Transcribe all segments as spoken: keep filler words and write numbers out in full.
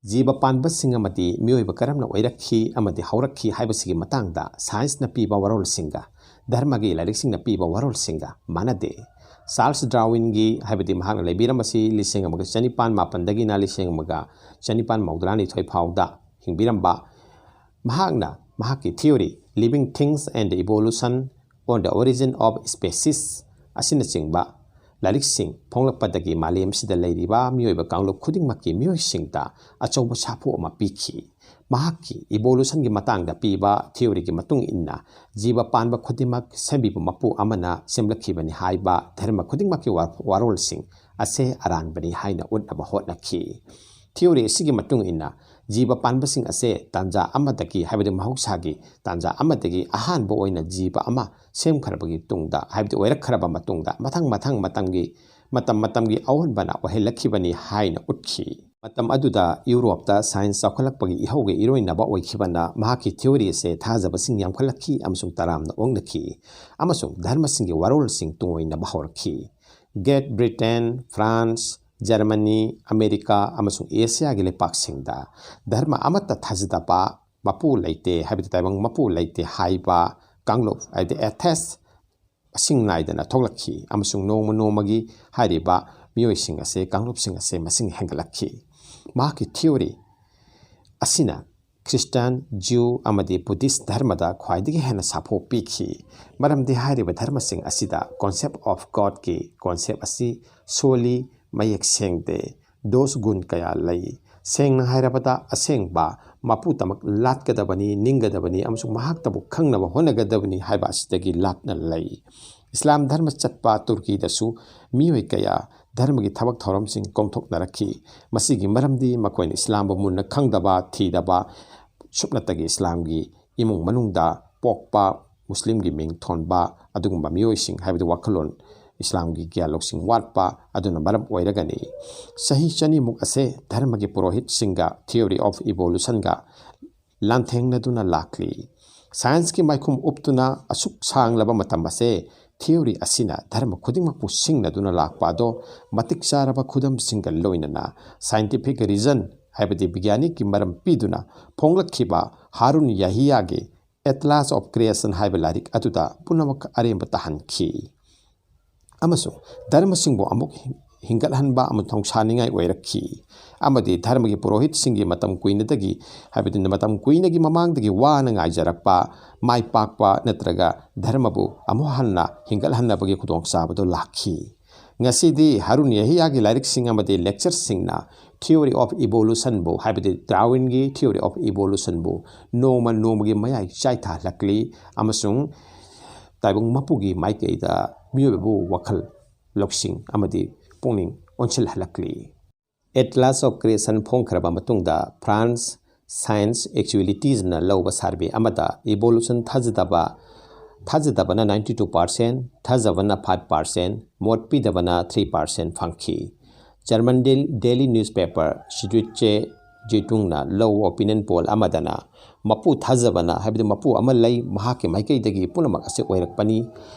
ꯖꯤꯕ ꯄꯥꯟꯕꯁꯤꯡ ꯑꯃꯗꯤ ꯃꯤꯑꯣꯏꯕ ꯀꯔꯝꯅ ꯑꯣꯏꯔꯛꯈꯤ ꯑꯃꯗꯤ ꯍꯧꯔꯛꯈꯤ ꯍꯥꯏꯕꯁꯤꯒꯤ ꯃꯇꯥꯡꯗ ꯁꯥꯏꯟꯁꯅ ꯄꯤꯕ ꯋꯥꯔꯣꯜꯁꯤꯡꯒ ꯙꯔꯃꯒꯤ ꯂꯥꯏꯔꯤꯛꯁꯤꯡꯅ ꯄꯤꯕ ꯋꯥꯔꯣꯜꯁꯤꯡꯒ ꯃꯥꯟꯅꯗꯦ꯫ ꯆꯥꯔꯜꯁ ꯗꯥꯔꯋꯤꯟꯒꯤ, ꯍꯥꯏꯕꯗꯤ ꯃꯍꯥꯛꯅ ꯂꯩꯕꯤꯔꯝꯕꯁꯤ ꯂꯤꯁꯤꯡ ꯑꯃꯒ ꯆꯅꯤꯄꯥꯟ ꯃꯥꯄꯟꯗꯒꯤꯅ ꯂꯤꯁꯤꯡ ꯑꯃꯒ ꯆꯅꯤꯄꯥꯟ ꯃꯧꯗ꯭ꯔꯥꯅꯤꯊꯣꯏ ꯐꯥꯎꯗ ꯍꯤꯡꯕꯤꯔꯝꯕ, ꯃꯍꯥꯛꯅ ꯃꯍꯥꯛꯀꯤ theory Living Things and Evolution on the Origin of Species ꯑꯁꯤꯅꯆꯤꯡꯕ ꯂꯥꯏꯔꯤꯛꯁꯤꯡ ꯐꯣꯡꯂꯛꯄꯗꯒꯤ ꯃꯥꯂꯦꯝꯁꯤꯗ ꯂꯩꯔꯤꯕ ꯃꯤꯑꯣꯏꯕ ꯀꯥꯡꯂꯨꯞ ꯈꯨꯗꯤꯡꯃꯛꯀꯤ ꯃꯤꯑꯣꯏꯁꯤꯡꯗ ꯑꯆꯧꯕ ꯁꯥꯐꯨ ꯑꯃ ꯄꯤꯈꯤ꯫ ꯃꯍꯥꯛꯀꯤ ꯏꯕꯣꯂꯨꯁꯟꯒꯤ ꯃꯇꯥꯡꯗ ꯄꯤꯕ theoryꯒꯤ ꯃꯇꯨꯡ ꯏꯟꯅ, ꯖꯤꯕ ꯄꯥꯟꯕ ꯈꯨꯗꯤꯡꯃꯛ ꯁꯦꯝꯕꯤꯕ ꯃꯄꯨ ꯑꯃꯅ ꯁꯦꯝꯂꯛꯈꯤꯕꯅꯤ ꯍꯥꯏꯕ ꯙꯔꯃ ꯈꯨꯗꯤꯡꯃꯛꯀꯤ ꯋꯥ-, ꯋꯥꯔꯣꯜꯁꯤꯡ ꯑꯁꯦ ꯑꯔꯥꯟꯕꯅꯤ ꯍꯥꯏꯅ ꯎꯠꯅꯕ ꯍꯣꯠꯅꯈꯤ꯫ Theory ꯑꯁꯤꯒꯤ ꯃꯇꯨꯡ ꯏꯟꯅ, ꯖꯤꯕ ꯄꯥꯟꯕꯁꯤꯡ ꯑꯁꯦ ꯇꯥꯟꯖꯥ ꯑꯃꯗꯒꯤ, ꯍꯥꯏꯕꯗꯤ ꯃꯍꯧꯁꯥꯒꯤ ꯇꯥꯟꯖꯥ ꯑꯃꯗꯒꯤ ꯑꯍꯥꯟꯕ ꯑꯣꯏꯅ ꯖꯤꯕ ꯑꯃ ꯁꯦꯝꯈ꯭ꯔꯕꯒꯤ ꯇꯨꯡꯗ, ꯍꯥꯏꯕꯗꯤ ꯑꯣꯏꯔꯛꯈ꯭ꯔꯕ ꯃꯇꯨꯡꯗ, ꯃꯊꯪ ꯃꯊꯪ ꯃꯇꯝꯒꯤ, ꯃꯇꯝ ꯃꯇꯝꯒꯤ ꯑꯑꯣꯟꯕꯅ ꯑꯣꯏꯍꯜꯂꯛꯈꯤꯕꯅꯤ ꯍꯥꯏꯅ ꯎꯠꯈꯤ꯫ ꯃꯇꯝ ꯑꯗꯨꯗ ꯌꯨꯔꯣꯞꯇ ꯁꯥꯏꯟꯁ ꯆꯥꯎꯈꯠꯂꯛꯄꯒꯤ ꯏꯍꯧꯒ ꯏꯔꯣꯏꯅꯕ ꯑꯣꯏꯈꯤꯕꯅ, ꯃꯍꯥꯛꯀꯤ theory ꯑꯁꯦ ꯊꯥꯖꯕꯁꯤꯡ ꯌꯥꯝꯈꯠꯂꯛꯈꯤ ꯑꯃꯁꯨꯡ ꯇꯔꯥꯝꯅ ꯑꯣꯛꯅꯈꯤ, ꯑꯃꯁꯨꯡ ꯙꯔꯃꯁꯤꯡꯒꯤ ꯋꯥꯔꯣꯜꯁꯤꯡ ꯇꯨꯡꯑꯣꯏꯅꯕ ꯍꯧꯔꯛꯈꯤ꯫ Great Britain, France, Germany, America ꯑꯃꯁꯨꯡ ꯑꯦꯁꯤꯌꯥꯒꯤ ꯂꯩꯄꯥꯛꯁꯤꯡꯗ ꯙꯔꯃ ꯑꯃꯠꯇ ꯊꯥꯖꯗꯕ, ꯃꯄꯨ ꯂꯩꯇꯦ, ꯍꯥꯏꯕꯗꯤ ꯇꯥꯏꯕꯪ ꯃꯄꯨ ꯂꯩꯇꯦ ꯍꯥꯏꯕ ꯀꯥꯡꯂꯨꯞ, ꯍꯥꯏꯕꯗꯤ atheist, ꯃꯁꯤꯡ ꯅꯥꯏꯗꯅ ꯊꯣꯛꯂꯛꯈꯤ, ꯑꯃꯁꯨꯡ ꯅꯣꯡꯃ ꯅꯣꯡꯃꯒꯤ ꯍꯥꯏꯔꯤꯕ ꯃꯤꯑꯣꯏꯁꯤꯡ ꯑꯁꯦ, ꯀꯥꯡꯂꯨꯞꯁꯤꯡ ꯑꯁꯦ ꯃꯁꯤꯡ ꯍꯦꯟꯒꯠꯂꯛꯈꯤ꯫ ꯃꯍꯥꯛꯀꯤ theory ꯑꯁꯤꯅ ꯈ꯭ꯔꯤꯁꯇꯥꯟ, ꯖ꯭ꯌꯨ ꯑꯃꯗꯤ ꯕꯨꯙꯤꯁ ꯙꯔꯃꯗ ꯈ꯭ꯋꯥꯏꯗꯒꯤ ꯍꯦꯟꯅ ꯁꯥꯐꯨ ꯄꯤꯈꯤ, ꯃꯔꯝꯗꯤ ꯍꯥꯏꯔꯤꯕ ꯙꯔꯃꯁꯤꯡ ꯑꯁꯤꯗ concept of Godꯀꯤ concept ꯑꯁꯤ ꯁꯣꯜꯂꯤ, ꯃꯌꯦꯛ ꯁꯦꯡꯗꯦ, ꯗꯣꯁ ꯒꯨꯟ ꯀꯌꯥ ꯂꯩ꯫ ꯁꯦꯡꯅ ꯍꯥꯏꯔꯕꯗ, ꯑꯁꯦꯡꯕ ꯃꯄꯨꯇꯃꯛ ꯂꯥꯠꯀꯗꯕꯅꯤ, ꯅꯤꯡꯒꯗꯕꯅꯤ ꯑꯃꯁꯨꯡ ꯃꯍꯥꯛꯇꯕꯨ ꯈꯪꯅꯕ ꯍꯣꯠꯅꯒꯗꯕꯅꯤ ꯍꯥꯏꯕ ꯑꯁꯤꯗꯒꯤ ꯂꯥꯞꯅ ꯂꯩ꯫ ꯏꯁꯂꯥꯝ ꯙꯔꯃ ꯆꯠꯄ ꯇꯨꯔꯀꯤꯗꯁꯨ ꯃꯤꯑꯣꯏ ꯀꯌꯥ ꯙꯔꯃꯒꯤ ꯊꯕꯛ ꯊꯧꯔꯝꯁꯤꯡ ꯀꯣꯝꯊꯣꯛꯅꯔꯛꯈꯤ꯫ ꯃꯁꯤꯒꯤ ꯃꯔꯝꯗꯤ ꯃꯈꯣꯏꯅ ꯏꯁꯂꯥꯝꯕꯨ ꯃꯨꯟꯅ ꯈꯪꯗꯕ, ꯊꯤꯗꯕ, ꯁꯨꯞꯅꯇꯒꯤ ꯏꯁꯂꯥꯝꯒꯤ ꯏꯃꯨꯡ ꯃꯅꯨꯡꯗ ꯄꯣꯛꯄ, ꯃꯨꯁꯂꯤꯝꯒꯤ ꯃꯤꯡ ꯊꯣꯟꯕ ꯑꯗꯨꯒꯨꯝꯕ ꯃꯤꯑꯣꯏꯁꯤꯡ, ꯍꯥꯏꯕꯗꯤ ꯋꯥꯈꯜꯂꯣꯟ, ꯏꯁꯂꯥꯝꯒꯤ ꯒ꯭ꯌꯥꯟ ꯂꯧꯁꯤꯡ ꯋꯥꯠꯄ ꯑꯗꯨꯅ ꯃꯔꯝ ꯑꯣꯏꯔꯒꯅꯤ꯫ ꯆꯍꯤ ꯆꯅꯤꯃꯨꯛ ꯑꯁꯦ ꯙꯔꯃꯒꯤ ꯄꯨꯔꯣꯍꯤꯠꯁꯤꯡꯒ theory of evolutionꯒ ꯂꯥꯟꯊꯦꯡꯅꯗꯨꯅ ꯂꯥꯛꯂꯤ꯫ ꯁꯥꯏꯟꯁꯀꯤ ꯃꯥꯏꯈꯨꯝ ꯎꯞꯇꯨꯅ ꯑꯁꯨꯛ ꯁꯥꯡꯂꯕ ꯃꯇꯝ ꯑꯁꯦ theory ꯑꯁꯤꯅ ꯙꯔꯃ ꯈꯨꯗꯤꯡꯃꯛꯄꯨ ꯁꯤꯡꯅꯗꯨꯅ ꯂꯥꯛꯄ ꯑꯗꯣ, ꯃꯇꯤꯛ ꯆꯥꯔꯕ ꯈꯨꯗꯝꯁꯤꯡꯒ ꯂꯣꯏꯅꯅ scientific reason, ꯍꯥꯏꯕꯗꯤ ꯕꯤꯒ꯭ꯌꯥꯅꯤꯛꯀꯤ ꯃꯔꯝ ꯄꯤꯗꯨꯅ ꯐꯣꯡꯂꯛꯈꯤꯕ ꯍꯥꯔꯨꯟ ꯌꯥꯍꯤꯌꯥꯒꯤ Atlas of Creation ꯍꯥꯏꯕ ꯂꯥꯏꯔꯤꯛ ꯑꯗꯨꯗ ꯄꯨꯝꯅꯃꯛ ꯑꯔꯦꯝꯕ ꯇꯥꯍꯟꯈꯤ꯫ ꯑꯃꯁꯨꯡ ꯙꯔꯃꯁꯤꯡꯕꯨ ꯑꯃꯨꯛ ꯍꯤꯡꯒꯠꯍꯟꯕ ꯑꯃ ꯊꯧꯁꯥꯅꯤꯡꯉꯥꯏ ꯑꯣꯏꯔꯛꯈꯤ꯫ ꯑꯃꯗꯤ ꯙꯔꯃꯒꯤ ꯄꯨꯔꯣꯍꯤꯠꯁꯤꯡꯒꯤ ꯃꯇꯝ ꯀꯨꯏꯅꯗꯒꯤ, ꯍꯥꯏꯕꯗꯤ ꯃꯇꯝ ꯀꯨꯏꯅꯒꯤ ꯃꯃꯥꯡꯗꯒꯤ ꯋꯥꯅ ꯉꯥꯏꯖꯔꯛꯄ ꯃꯥꯏ ꯄꯥꯛꯄ ꯅꯠꯇ꯭ꯔꯒ ꯙꯔꯃꯕꯨ ꯑꯃꯨꯛ ꯍꯟꯅ ꯍꯤꯡꯒꯠꯍꯟꯅꯕꯒꯤ ꯈꯨꯗꯣꯡꯆꯥꯕꯗꯨ ꯂꯥꯛꯈꯤ꯫ ꯉꯁꯤꯗꯤ ꯍꯥꯔꯨꯟ ꯌꯥꯍꯤꯌꯥꯒꯤ ꯂꯥꯏꯔꯤꯛꯁꯤꯡ ꯑꯃꯗꯤ lectureꯁꯤꯡꯅ Theory of Evolutionꯕꯨ, ꯍꯥꯏꯕꯗꯤ ꯗꯥꯔꯋꯤꯟꯒꯤ Theory of Evolutionꯕꯨ ꯅꯣꯡꯃ ꯅꯣꯡꯃꯒꯤ ꯃꯌꯥꯏ ꯆꯥꯏꯊꯍꯜꯂꯛꯂꯤ ꯑꯃꯁꯨꯡ ꯇꯥꯏꯕꯪ ꯃꯄꯨꯒꯤ ꯃꯥꯏꯀꯩꯗ ꯃꯤꯑꯣꯏꯕꯕꯨ ꯋꯥꯈꯜ ꯂꯧꯁꯤꯡ ꯑꯃꯗꯤ ꯄꯨꯛꯅꯤꯡ ꯑꯣꯟꯁꯤꯜꯍꯜꯂꯛꯂꯤ꯫ Atlas of Creation ꯐꯣꯡꯈ꯭ꯔꯕ ꯃꯇꯨꯡꯗ France Science Actualities ꯅ ꯂꯧꯕ survey ꯑꯃꯗ evolution ꯊꯥꯖꯗꯕ, ꯊꯥꯖꯗꯕꯅ ninety two percent, ꯊꯥꯖꯕꯅ five percent, ꯃꯣꯠ ꯄꯤꯗꯕꯅ three percent ꯐꯪꯈꯤ꯫ German daily newspaper Süddeutsche Zeitung ꯅ ꯂꯧꯕ opinion poll ꯑꯃꯗꯅ ꯃꯄꯨ ꯊꯥꯖꯕꯅ, ꯍꯥꯏꯕꯗꯤ ꯃꯄꯨ ꯑꯃ ꯂꯩ, ꯃꯍꯥꯛꯀꯤ ꯃꯥꯏꯀꯩꯗꯒꯤ ꯄꯨꯝꯅꯃꯛ ꯑꯁꯤ ꯑꯣꯏꯔꯛꯄꯅꯤ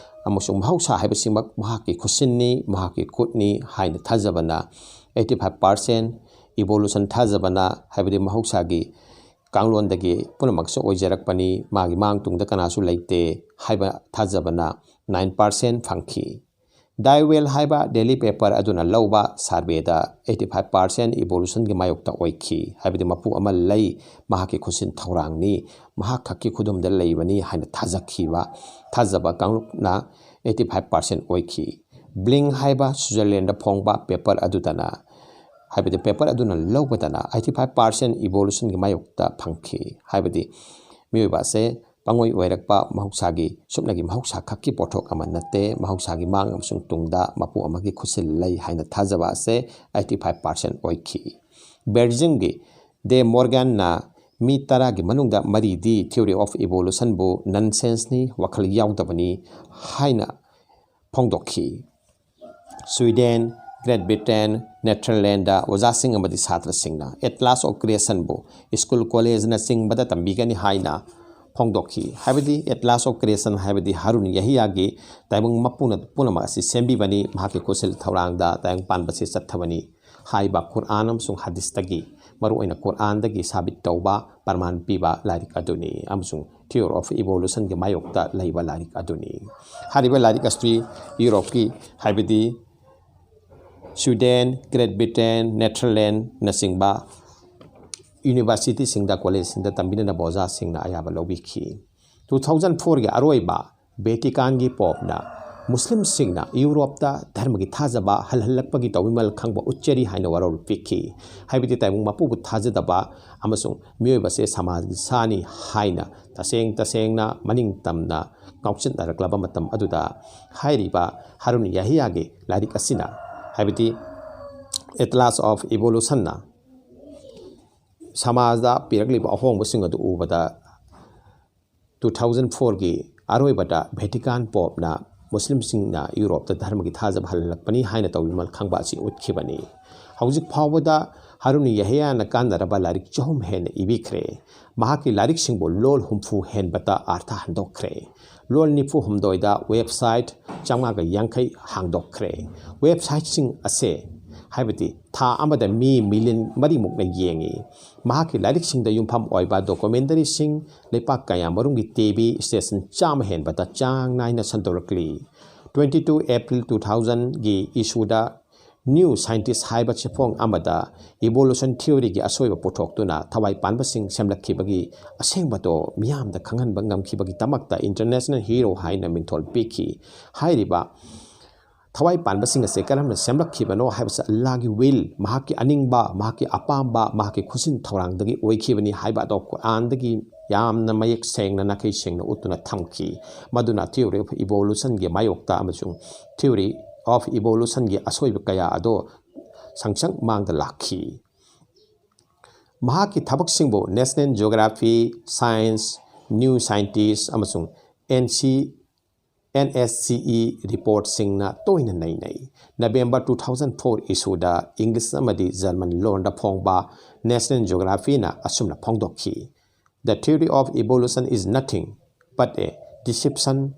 ꯑꯃꯁꯨꯡ ꯃꯍꯧꯁꯥ ꯍꯥꯏꯕꯁꯤꯃꯛ ꯃꯍꯥꯛꯀꯤ ꯈꯨꯠꯁꯤꯟꯅꯤ, ꯃꯍꯥꯛꯀꯤ ꯈꯨꯠꯅꯤ ꯍꯥꯏꯅ ꯊꯥꯖꯕꯅ eighty five percent, evolution ꯊꯥꯖꯕꯅ, ꯍꯥꯏꯕꯗꯤ ꯃꯍꯧꯁꯥꯒꯤ ꯀꯥꯡꯂꯣꯟꯗꯒꯤ ꯄꯨꯝꯅꯃꯛꯁꯨ ꯑꯣꯏꯖꯔꯛꯄꯅꯤ, ꯃꯥꯒꯤ ꯃꯥꯡ ꯇꯨꯡꯗ ꯀꯅꯥꯁꯨ ꯂꯩꯇꯦ ꯍꯥꯏꯕ ꯊꯥꯖꯕꯅ nine percent ꯐꯪꯈꯤ꯫ Die Welt ꯍꯥꯏꯕ daily paper ꯑꯗꯨꯅ ꯂꯧꯕ survey ꯗ eighty five percent evolution ꯒꯤ ꯃꯥꯌꯣꯛꯇ ꯑꯣꯏꯈꯤ, ꯍꯥꯏꯕꯗꯤ ꯃꯄꯨ ꯑꯃ ꯂꯩ, ꯃꯍꯥꯛꯀꯤ ꯈꯨꯠꯁꯤꯟ ꯊꯧꯔꯥꯡꯅꯤ, ꯃꯍꯥꯛ ꯈꯛꯀꯤ ꯈꯨꯗꯨꯝꯗ ꯂꯩꯕꯅꯤ ꯍꯥꯏꯅ ꯊꯥꯖꯈꯤꯕ, ꯊꯥꯖꯕ ꯀꯥꯡꯂꯨꯞꯅ eighty five percent ꯑꯣꯏꯈꯤ꯫ Blink ꯍꯥꯏꯕ Switzerland ꯗ ꯐꯣꯡꯕ paper ꯑꯗꯨꯗꯅ, ꯍꯥꯏꯕꯗꯤ paper ꯑꯗꯨꯅ ꯂꯧꯕꯗꯅ eighty five percent evolution ꯒꯤ ꯃꯥꯌꯣꯛꯇ ꯐꯪꯈꯤ, ꯍꯥꯏꯕꯗꯤ ꯃꯤꯑꯣꯏꯕ ꯑꯁꯦ ꯄꯪꯑꯣꯏ ꯑꯣꯏꯔꯛꯄ ꯃꯍꯧꯁꯥꯒꯤ, ꯁꯨꯞꯅꯒꯤ ꯃꯍꯧꯁꯥ ꯈꯛꯀꯤ ꯄꯣꯠꯊꯣꯛ ꯑꯃ ꯅꯠꯇꯦ, ꯃꯍꯧꯁꯥꯒꯤ ꯃꯥꯡ ꯑꯃꯁꯨꯡ ꯇꯨꯡꯗ ꯃꯄꯨ ꯑꯃꯒꯤ ꯈꯨꯠꯁꯤꯜ ꯂꯩ ꯍꯥꯏꯅ ꯊꯥꯖꯕ ꯑꯁꯦ eighty five percent ꯑꯣꯏꯈꯤ꯫ Belgium ꯒꯤ De Morgan ꯅ ꯃꯤ ꯇꯔꯥꯒꯤ ꯃꯅꯨꯡꯗ ꯃꯔꯤꯗꯤ Theory of Evolution ꯕꯨ nonsense ꯅꯤ, ꯋꯥꯈꯜ ꯌꯥꯎꯗꯕꯅꯤ ꯍꯥꯏꯅ ꯐꯣꯡꯗꯣꯛꯈꯤ꯫ Sweden, Great Britain, Netherlands ꯗ ꯑꯣꯖꯥꯁꯤꯡ ꯑꯃꯗꯤ ꯁꯥꯇ꯭ꯔꯁꯤꯡꯅ Atlas of Creation ꯕꯨ school, college ꯅꯆꯤꯡꯕꯗ ꯇꯝꯕꯤꯒꯅꯤ ꯍꯥꯏꯅ ꯐꯣꯡꯗꯣꯛꯈꯤ꯫ ꯍꯥꯏꯕꯗꯤ Atlas of Creation ꯍꯥꯏꯕꯗꯤ ꯍꯥꯔꯨꯟ ꯌꯥꯍꯤꯌꯥꯒꯤ ꯇꯥꯏꯕꯪ ꯃꯄꯨꯅ ꯄꯨꯝꯅꯃꯛ ꯑꯁꯤ ꯁꯦꯝꯕꯤꯕꯅꯤ, ꯃꯍꯥꯛꯀꯤ ꯈꯨꯠꯁꯤꯜ ꯊꯧꯔꯥꯡꯗ ꯇꯥꯏꯕꯪ ꯄꯥꯟꯕꯁꯤ ꯆꯠꯊꯕꯅꯤ ꯍꯥꯏꯕ ꯀꯨꯔꯥꯟ ꯑꯃꯁꯨꯡ ꯍꯗꯤꯁꯇꯒꯤ ꯃꯔꯨꯑꯣꯏꯅ ꯀꯨꯔꯥꯟꯗꯒꯤ ꯁꯥꯕꯤꯠ ꯇꯧꯕ, ꯄ꯭ꯔꯃꯥꯟ ꯄꯤꯕ ꯂꯥꯏꯔꯤꯛ ꯑꯗꯨꯅꯤ, ꯑꯃꯁꯨꯡ Theory of Evolutionꯒꯤ ꯃꯥꯌꯣꯛꯇ ꯂꯩꯕ ꯂꯥꯏꯔꯤꯛ ꯑꯗꯨꯅꯤ꯫ ꯍꯥꯏꯔꯤꯕ ꯂꯥꯏꯔꯤꯛ ꯑꯁꯤ ꯌꯨꯔꯣꯞꯀꯤ, ꯍꯥꯏꯕꯗꯤ ꯁ꯭ꯋꯤꯗꯦꯟ, ꯒ꯭ꯔꯦꯠ ꯕ꯭ꯔꯤꯇꯦꯟ, ꯅꯦꯗꯔꯂꯦꯟꯅꯆꯤꯡꯕ ꯌꯨꯅꯤꯚꯔꯁꯤꯇꯤꯁꯤꯡꯗ, ꯀꯣꯂꯦꯖꯁꯤꯡꯗ ꯇꯝꯕꯤꯅꯅꯕ ꯑꯣꯖꯥꯁꯤꯡꯅ ꯑꯌꯥꯕ ꯂꯧꯕꯤꯈꯤ꯫ Two thousand fourꯒꯤ ꯑꯔꯣꯏꯕ ꯚꯦꯇꯤꯀꯥꯟꯒꯤ ꯄꯣꯞꯅ ꯃꯨꯁꯂꯤꯝꯁꯤꯡꯅ ꯌꯨꯔꯣꯞꯇ ꯙꯔꯃꯒꯤ ꯊꯥꯖꯕ ꯍꯜꯍꯜꯂꯛꯄꯒꯤ ꯇꯧꯕꯤꯃꯜ ꯈꯪꯕ ꯎꯠꯆꯔꯤ ꯍꯥꯏꯅ ꯋꯥꯔꯣꯜ ꯄꯤꯈꯤ꯫ ꯍꯥꯏꯕꯗꯤ ꯇꯥꯏꯕꯪ ꯃꯄꯨꯕꯨ ꯊꯥꯖꯗꯕ ꯑꯃꯁꯨꯡ ꯃꯤꯑꯣꯏꯕꯁꯦ ꯁꯃꯥꯖꯒꯤ ꯁꯥꯅꯤ ꯍꯥꯏꯅ ꯇꯁꯦꯡ ꯇꯁꯦꯡꯅ ꯃꯅꯤꯡ ꯇꯝꯅ ꯉꯥꯎꯆꯠꯅꯔꯛꯂꯕ ꯃꯇꯝ ꯑꯗꯨꯗ ꯍꯥꯏꯔꯤꯕ ꯍꯥꯔꯨꯟ ꯌꯥꯍꯤꯌꯥꯒꯤ ꯂꯥꯏꯔꯤꯛ ꯑꯁꯤꯅ, ꯍꯥꯏꯕꯗꯤ Atlas of Evolutionꯅ ꯁꯃꯥꯖꯗ ꯄꯤꯔꯛꯂꯤꯕ ꯑꯍꯣꯡꯕꯁꯤꯡ ꯑꯗꯨ ꯎꯕꯗ, two thousand fourꯒꯤ ꯑꯔꯣꯏꯕꯗ ꯚꯦꯇꯤꯀꯥꯟ ꯄꯣꯞꯅ ꯃꯨꯁꯂꯤꯝꯁꯤꯡꯅ ꯌꯨꯔꯣꯞꯇ ꯙꯔꯃꯒꯤ ꯊꯥꯖꯕ ꯍꯜꯍꯜꯂꯛꯄꯅꯤ ꯍꯥꯏꯅ ꯇꯧꯕꯤꯃꯜ ꯈꯪꯕ ꯑꯁꯤ ꯎꯠꯈꯤꯕꯅꯤ꯫ ꯍꯧꯖꯤꯛ ꯐꯥꯎꯕꯗ ꯍꯥꯔꯨꯟ ꯌꯥꯍꯤꯌꯥꯅ ꯀꯥꯟꯅꯔꯕ ꯂꯥꯏꯔꯤꯛ ꯆꯍꯨꯝ ꯍꯦꯟꯅ ꯏꯕꯤꯈ꯭ꯔꯦ꯫ ꯃꯍꯥꯛꯀꯤ ꯂꯥꯏꯔꯤꯛꯁꯤꯡꯕꯨ ꯂꯣꯜ ꯍꯨꯝꯐꯨ ꯍꯦꯟꯕꯇ ꯑꯥꯔꯊ ꯍꯟꯗꯣꯛꯈ꯭ꯔꯦ꯫ ꯂꯣꯜ ꯅꯤꯐꯨ ꯍꯨꯝꯗꯣꯏꯗ ꯋꯦꯕꯁꯥꯏꯠ ꯆꯥꯝꯃꯉꯥꯒ ꯌꯥꯡꯈꯩ ꯍꯥꯡꯗꯣꯛꯈ꯭ꯔꯦ꯫ ꯋꯦꯕꯁꯥꯏꯠꯁꯤꯡ ꯑꯁꯦ, ꯍꯥꯏꯕꯗꯤ ꯊꯥ ꯑꯃꯗ ꯃꯤ ꯃꯤꯂꯤꯌꯟ ꯃꯔꯤꯃꯨꯛꯅ ꯌꯦꯡꯉꯤ꯫ ꯃꯍꯥꯛꯀꯤ ꯂꯥꯏꯔꯤꯛꯁꯤꯡꯗ ꯌꯨꯝꯐꯝ ꯑꯣꯏꯕ ꯗꯣꯀꯨꯃꯦꯟꯇꯔꯤꯁꯤꯡ ꯂꯩꯄꯥꯛ ꯀꯌꯥ ꯃꯔꯨꯝꯒꯤ ꯇꯤ ꯚꯤ ꯁ꯭ꯇꯦꯁꯟ ꯆꯥꯝꯃ ꯍꯦꯟꯕꯗ ꯆꯥꯡ ꯅꯥꯏꯅ ꯁꯟꯗꯣꯔꯛꯂꯤ꯫ Twenty two April two thousandꯒꯤ ꯏꯁꯨꯗ New Scientist ꯍꯥꯏꯕ ꯆꯦꯐꯣꯡ ꯑꯃꯗ ꯏꯚꯣꯂꯨꯁꯟ ꯊꯤꯑꯣꯔꯤꯒꯤ ꯑꯁꯣꯏꯕ ꯄꯨꯊꯣꯛꯇꯨꯅ ꯊꯋꯥꯏ ꯄꯥꯟꯕꯁꯤꯡ ꯁꯦꯝꯂꯛꯈꯤꯕꯒꯤ ꯑꯁꯦꯡꯕꯗꯣ ꯃꯤꯌꯥꯝꯗ ꯈꯪꯍꯟꯕ ꯉꯝꯈꯤꯕꯒꯤ ꯗꯃꯛꯇ ꯏꯟꯇꯔꯅꯦꯁꯅꯦꯜ ꯍꯤꯔꯣ ꯍꯥꯏꯅ ꯃꯤꯡꯊꯣꯜ ꯄꯤꯈꯤ꯫ ꯍꯥꯏꯔꯤꯕ ꯊꯋꯥꯏ ꯄꯥꯟꯕꯁꯤꯡ ꯑꯁꯦ ꯀꯔꯝꯅ ꯁꯦꯝꯂꯛꯈꯤꯕꯅꯣ ꯍꯥꯏꯕꯁꯤ ꯑꯜꯂꯥꯍꯒꯤ ꯋꯤꯜ, ꯃꯍꯥꯛꯀꯤ ꯑꯅꯤꯡꯕ, ꯃꯍꯥꯛꯀꯤ ꯑꯄꯥꯝꯕ, ꯃꯍꯥꯛꯀꯤ ꯈꯨꯠꯁꯤꯟ ꯊꯧꯔꯥꯡꯗꯒꯤ ꯑꯣꯏꯈꯤꯕꯅꯤ ꯍꯥꯏꯕ ꯑꯗꯣ ꯀꯨꯔꯥꯟꯗꯒꯤ ꯌꯥꯝꯅ ꯃꯌꯦꯛ ꯁꯦꯡꯅ, ꯅꯥꯈꯩ ꯁꯦꯡꯅ ꯎꯠꯇꯨꯅ ꯊꯝꯈꯤ꯫ ꯃꯗꯨꯅ Theory of Evolutionꯒꯤ ꯃꯥꯌꯣꯛꯇ ꯑꯃꯁꯨꯡ Theory of Evolutionꯒꯤ ꯑꯁꯣꯏꯕ ꯀꯌꯥ ꯑꯗꯣ ꯁꯪꯁꯪ ꯃꯥꯡꯗ ꯂꯥꯛꯈꯤ꯫ ꯃꯍꯥꯛꯀꯤ ꯊꯕꯛꯁꯤꯡꯕꯨ National Geography, Science, New Scientist ꯑꯃꯁꯨꯡ N C, N S C E ꯔꯤꯄꯣꯔꯠꯁꯤꯡꯅ ꯇꯣꯏꯅ ꯅꯩꯅꯩ꯫ November two thousand four ꯏꯁꯨꯗ English ꯑꯃꯗꯤ German ꯂꯣꯟꯗ ꯐꯣꯡꯕ National Geographyꯅ ꯑꯁꯨꯝꯅ ꯐꯣꯡꯗꯣꯛꯈꯤ, "The theory of evolution is nothing but a deception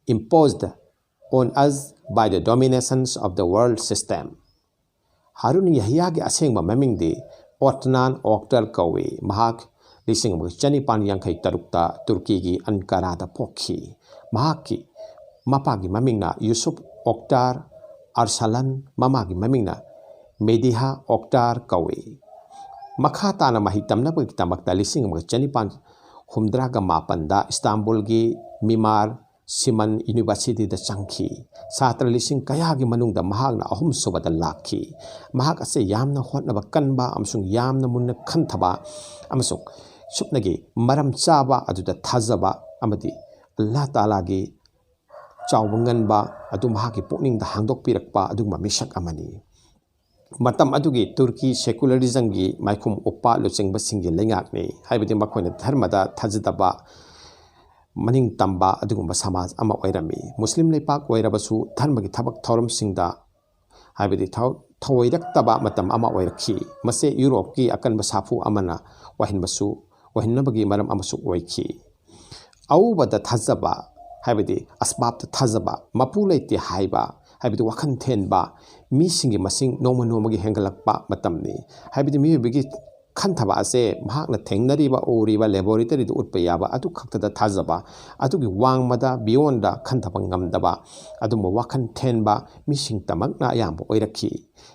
imposed on us by the dominations of the world system." Harun ꯌꯥꯍꯤꯌꯥꯒꯤ ꯑꯁꯦꯡꯕ ꯃꯃꯤꯡꯗꯤ ꯑꯣꯠꯅꯥꯟ ꯑꯣꯛꯇꯔ ꯀꯧꯏ꯫ ꯃꯍꯥꯛ ꯂꯤꯁꯤꯡ ꯑꯃꯒ ꯆꯅꯤꯄꯥꯟ ꯌꯥꯡꯈꯩ ꯇꯔꯨꯛꯇ ꯇꯨꯔꯀꯤꯒꯤ ꯑꯟꯀꯥꯔꯥꯗ ꯄꯣꯛꯈꯤ꯫ ꯃꯍꯥꯛꯀꯤ ꯃꯄꯥꯒꯤ ꯃꯃꯤꯡꯅ ꯌꯨꯁꯨꯞ ꯑꯣꯛꯇꯥꯔ ꯑꯔꯁꯂꯟ, ꯃꯃꯥꯒꯤ ꯃꯃꯤꯡꯅ ꯃꯦꯗꯤꯍꯥ ꯑꯣꯛꯇꯥꯔ ꯀꯧꯏ꯫ ꯃꯈꯥ ꯇꯥꯅ ꯃꯍꯩ ꯇꯝꯅꯕꯒꯤꯗꯃꯛꯇ ꯂꯤꯁꯤꯡ ꯑꯃꯒ ꯆꯅꯤꯄꯥꯟ ꯍꯨꯝꯗ꯭ꯔꯥꯒ ꯃꯥꯄꯟꯗ ꯏꯁꯇꯥꯝꯕꯨꯜꯒꯤ ꯃꯤꯃꯥꯔ ꯁꯤꯃꯟ ꯌꯨꯅꯤꯚꯔꯁꯤꯇꯤꯗ ꯆꯪꯈꯤ꯫ ꯁꯥꯇ꯭ꯔ ꯂꯤꯁꯤꯡ ꯀꯌꯥꯒꯤ ꯃꯅꯨꯡꯗ ꯃꯍꯥꯛꯅ ꯑꯍꯨꯝꯁꯨꯕꯗ ꯂꯥꯛꯈꯤ꯫ ꯃꯍꯥꯛ ꯑꯁꯦ ꯌꯥꯝꯅ ꯍꯣꯠꯅꯕ ꯀꯟꯕ ꯑꯃꯁꯨꯡ ꯌꯥꯝꯅ ꯃꯨꯟꯅ ꯈꯟꯊꯕ ꯑꯃꯁꯨꯡ ꯁꯨꯞꯅꯒꯤ ꯃꯔꯝ ꯆꯥꯕ, ꯑꯗꯨꯗ ꯊꯥꯖꯕ ꯑꯃꯗꯤ ꯑꯜꯂꯥ ꯇꯥꯂꯥꯒꯤ ꯆꯥꯎꯕ ꯉꯟꯕ ꯑꯗꯨ ꯃꯍꯥꯛꯀꯤ ꯄꯨꯛꯅꯤꯡꯗ ꯍꯥꯡꯗꯣꯛꯄꯤꯔꯛꯄ ꯑꯗꯨꯒꯨꯝꯕ ꯃꯤꯁꯛ ꯑꯃꯅꯤ꯫ ꯃꯇꯝ ꯑꯗꯨꯒꯤ ꯇꯨꯔꯀꯤ ꯁꯦꯀꯨꯂꯔꯤꯖꯝꯒꯤ ꯃꯥꯏꯈꯨꯝ ꯎꯞꯄ ꯂꯨꯆꯤꯡꯕꯁꯤꯡꯒꯤ ꯂꯩꯉꯥꯛꯅꯤ, ꯍꯥꯏꯕꯗꯤ ꯃꯈꯣꯏꯅ ꯙꯔꯃꯗ ꯊꯥꯖꯗꯕ, ꯃꯅꯤꯡ ꯇꯝꯕ ꯑꯗꯨꯒꯨꯝꯕ ꯁꯃꯥꯖ ꯑꯃ ꯑꯣꯏꯔꯝꯃꯤ꯫ ꯃꯨꯁꯂꯤꯝ ꯂꯩꯄꯥꯛ ꯑꯣꯏꯔꯕꯁꯨ ꯙꯔꯃꯒꯤ ꯊꯕꯛ ꯊꯧꯔꯝꯁꯤꯡꯗ, ꯍꯥꯏꯕꯗꯤ ꯊꯧ-, ꯊꯧꯑꯣꯏꯔꯛꯇꯕ ꯃꯇꯝ ꯑꯃ ꯑꯣꯏꯔꯛꯈꯤ꯫ ꯃꯁꯤ ꯌꯨꯔꯣꯞꯀꯤ ꯑꯀꯟꯕ ꯁꯥꯐꯨ ꯑꯃꯅ ꯑꯣꯏꯍꯟꯕꯁꯨ, ꯑꯣꯏꯍꯟꯅꯕꯒꯤ ꯃꯔꯝ ꯑꯃꯁꯨ ꯑꯣꯏꯈꯤ꯫ ꯑꯎꯕꯗ ꯊꯥꯖꯕ, ꯍꯥꯏꯕꯗꯤ ꯑꯁꯕꯥꯕꯇ ꯊꯥꯖꯕ, ꯃꯄꯨ ꯂꯩꯇꯦ ꯍꯥꯏꯕ, ꯍꯥꯏꯕꯗꯤ ꯋꯥꯈꯜ ꯊꯦꯟꯕ ꯃꯤꯁꯤꯡꯒꯤ ꯃꯁꯤꯡ ꯅꯣꯡꯃ ꯅꯣꯡꯃꯒꯤ ꯍꯦꯟꯒꯠꯂꯛꯄ ꯃꯇꯝꯅꯤ꯫ ꯍꯥꯏꯕꯗꯤ ꯃꯤꯑꯣꯏꯕꯒꯤ ꯈꯟꯊꯕ ꯑꯁꯦ ꯃꯍꯥꯛꯅ ꯊꯦꯡꯅꯔꯤꯕ, ꯎꯔꯤꯕ, ꯂꯦꯕꯣꯔꯦꯇꯔꯤꯗ ꯎꯠꯄ ꯌꯥꯕ ꯑꯗꯨ ꯈꯛꯇꯗ ꯊꯥꯖꯕ, ꯑꯗꯨꯒꯤ ꯋꯥꯡꯃꯗ, ꯕꯤꯌꯣꯟꯗ ꯈꯟꯊꯕ ꯉꯝꯗꯕ ꯑꯗꯨꯝꯕ ꯋꯥꯈꯜ ꯊꯦꯟꯕ ꯃꯤꯁꯤꯡꯇꯃꯛꯅ ꯑꯌꯥꯝꯕ ꯑꯣꯏꯔꯛꯈꯤ꯫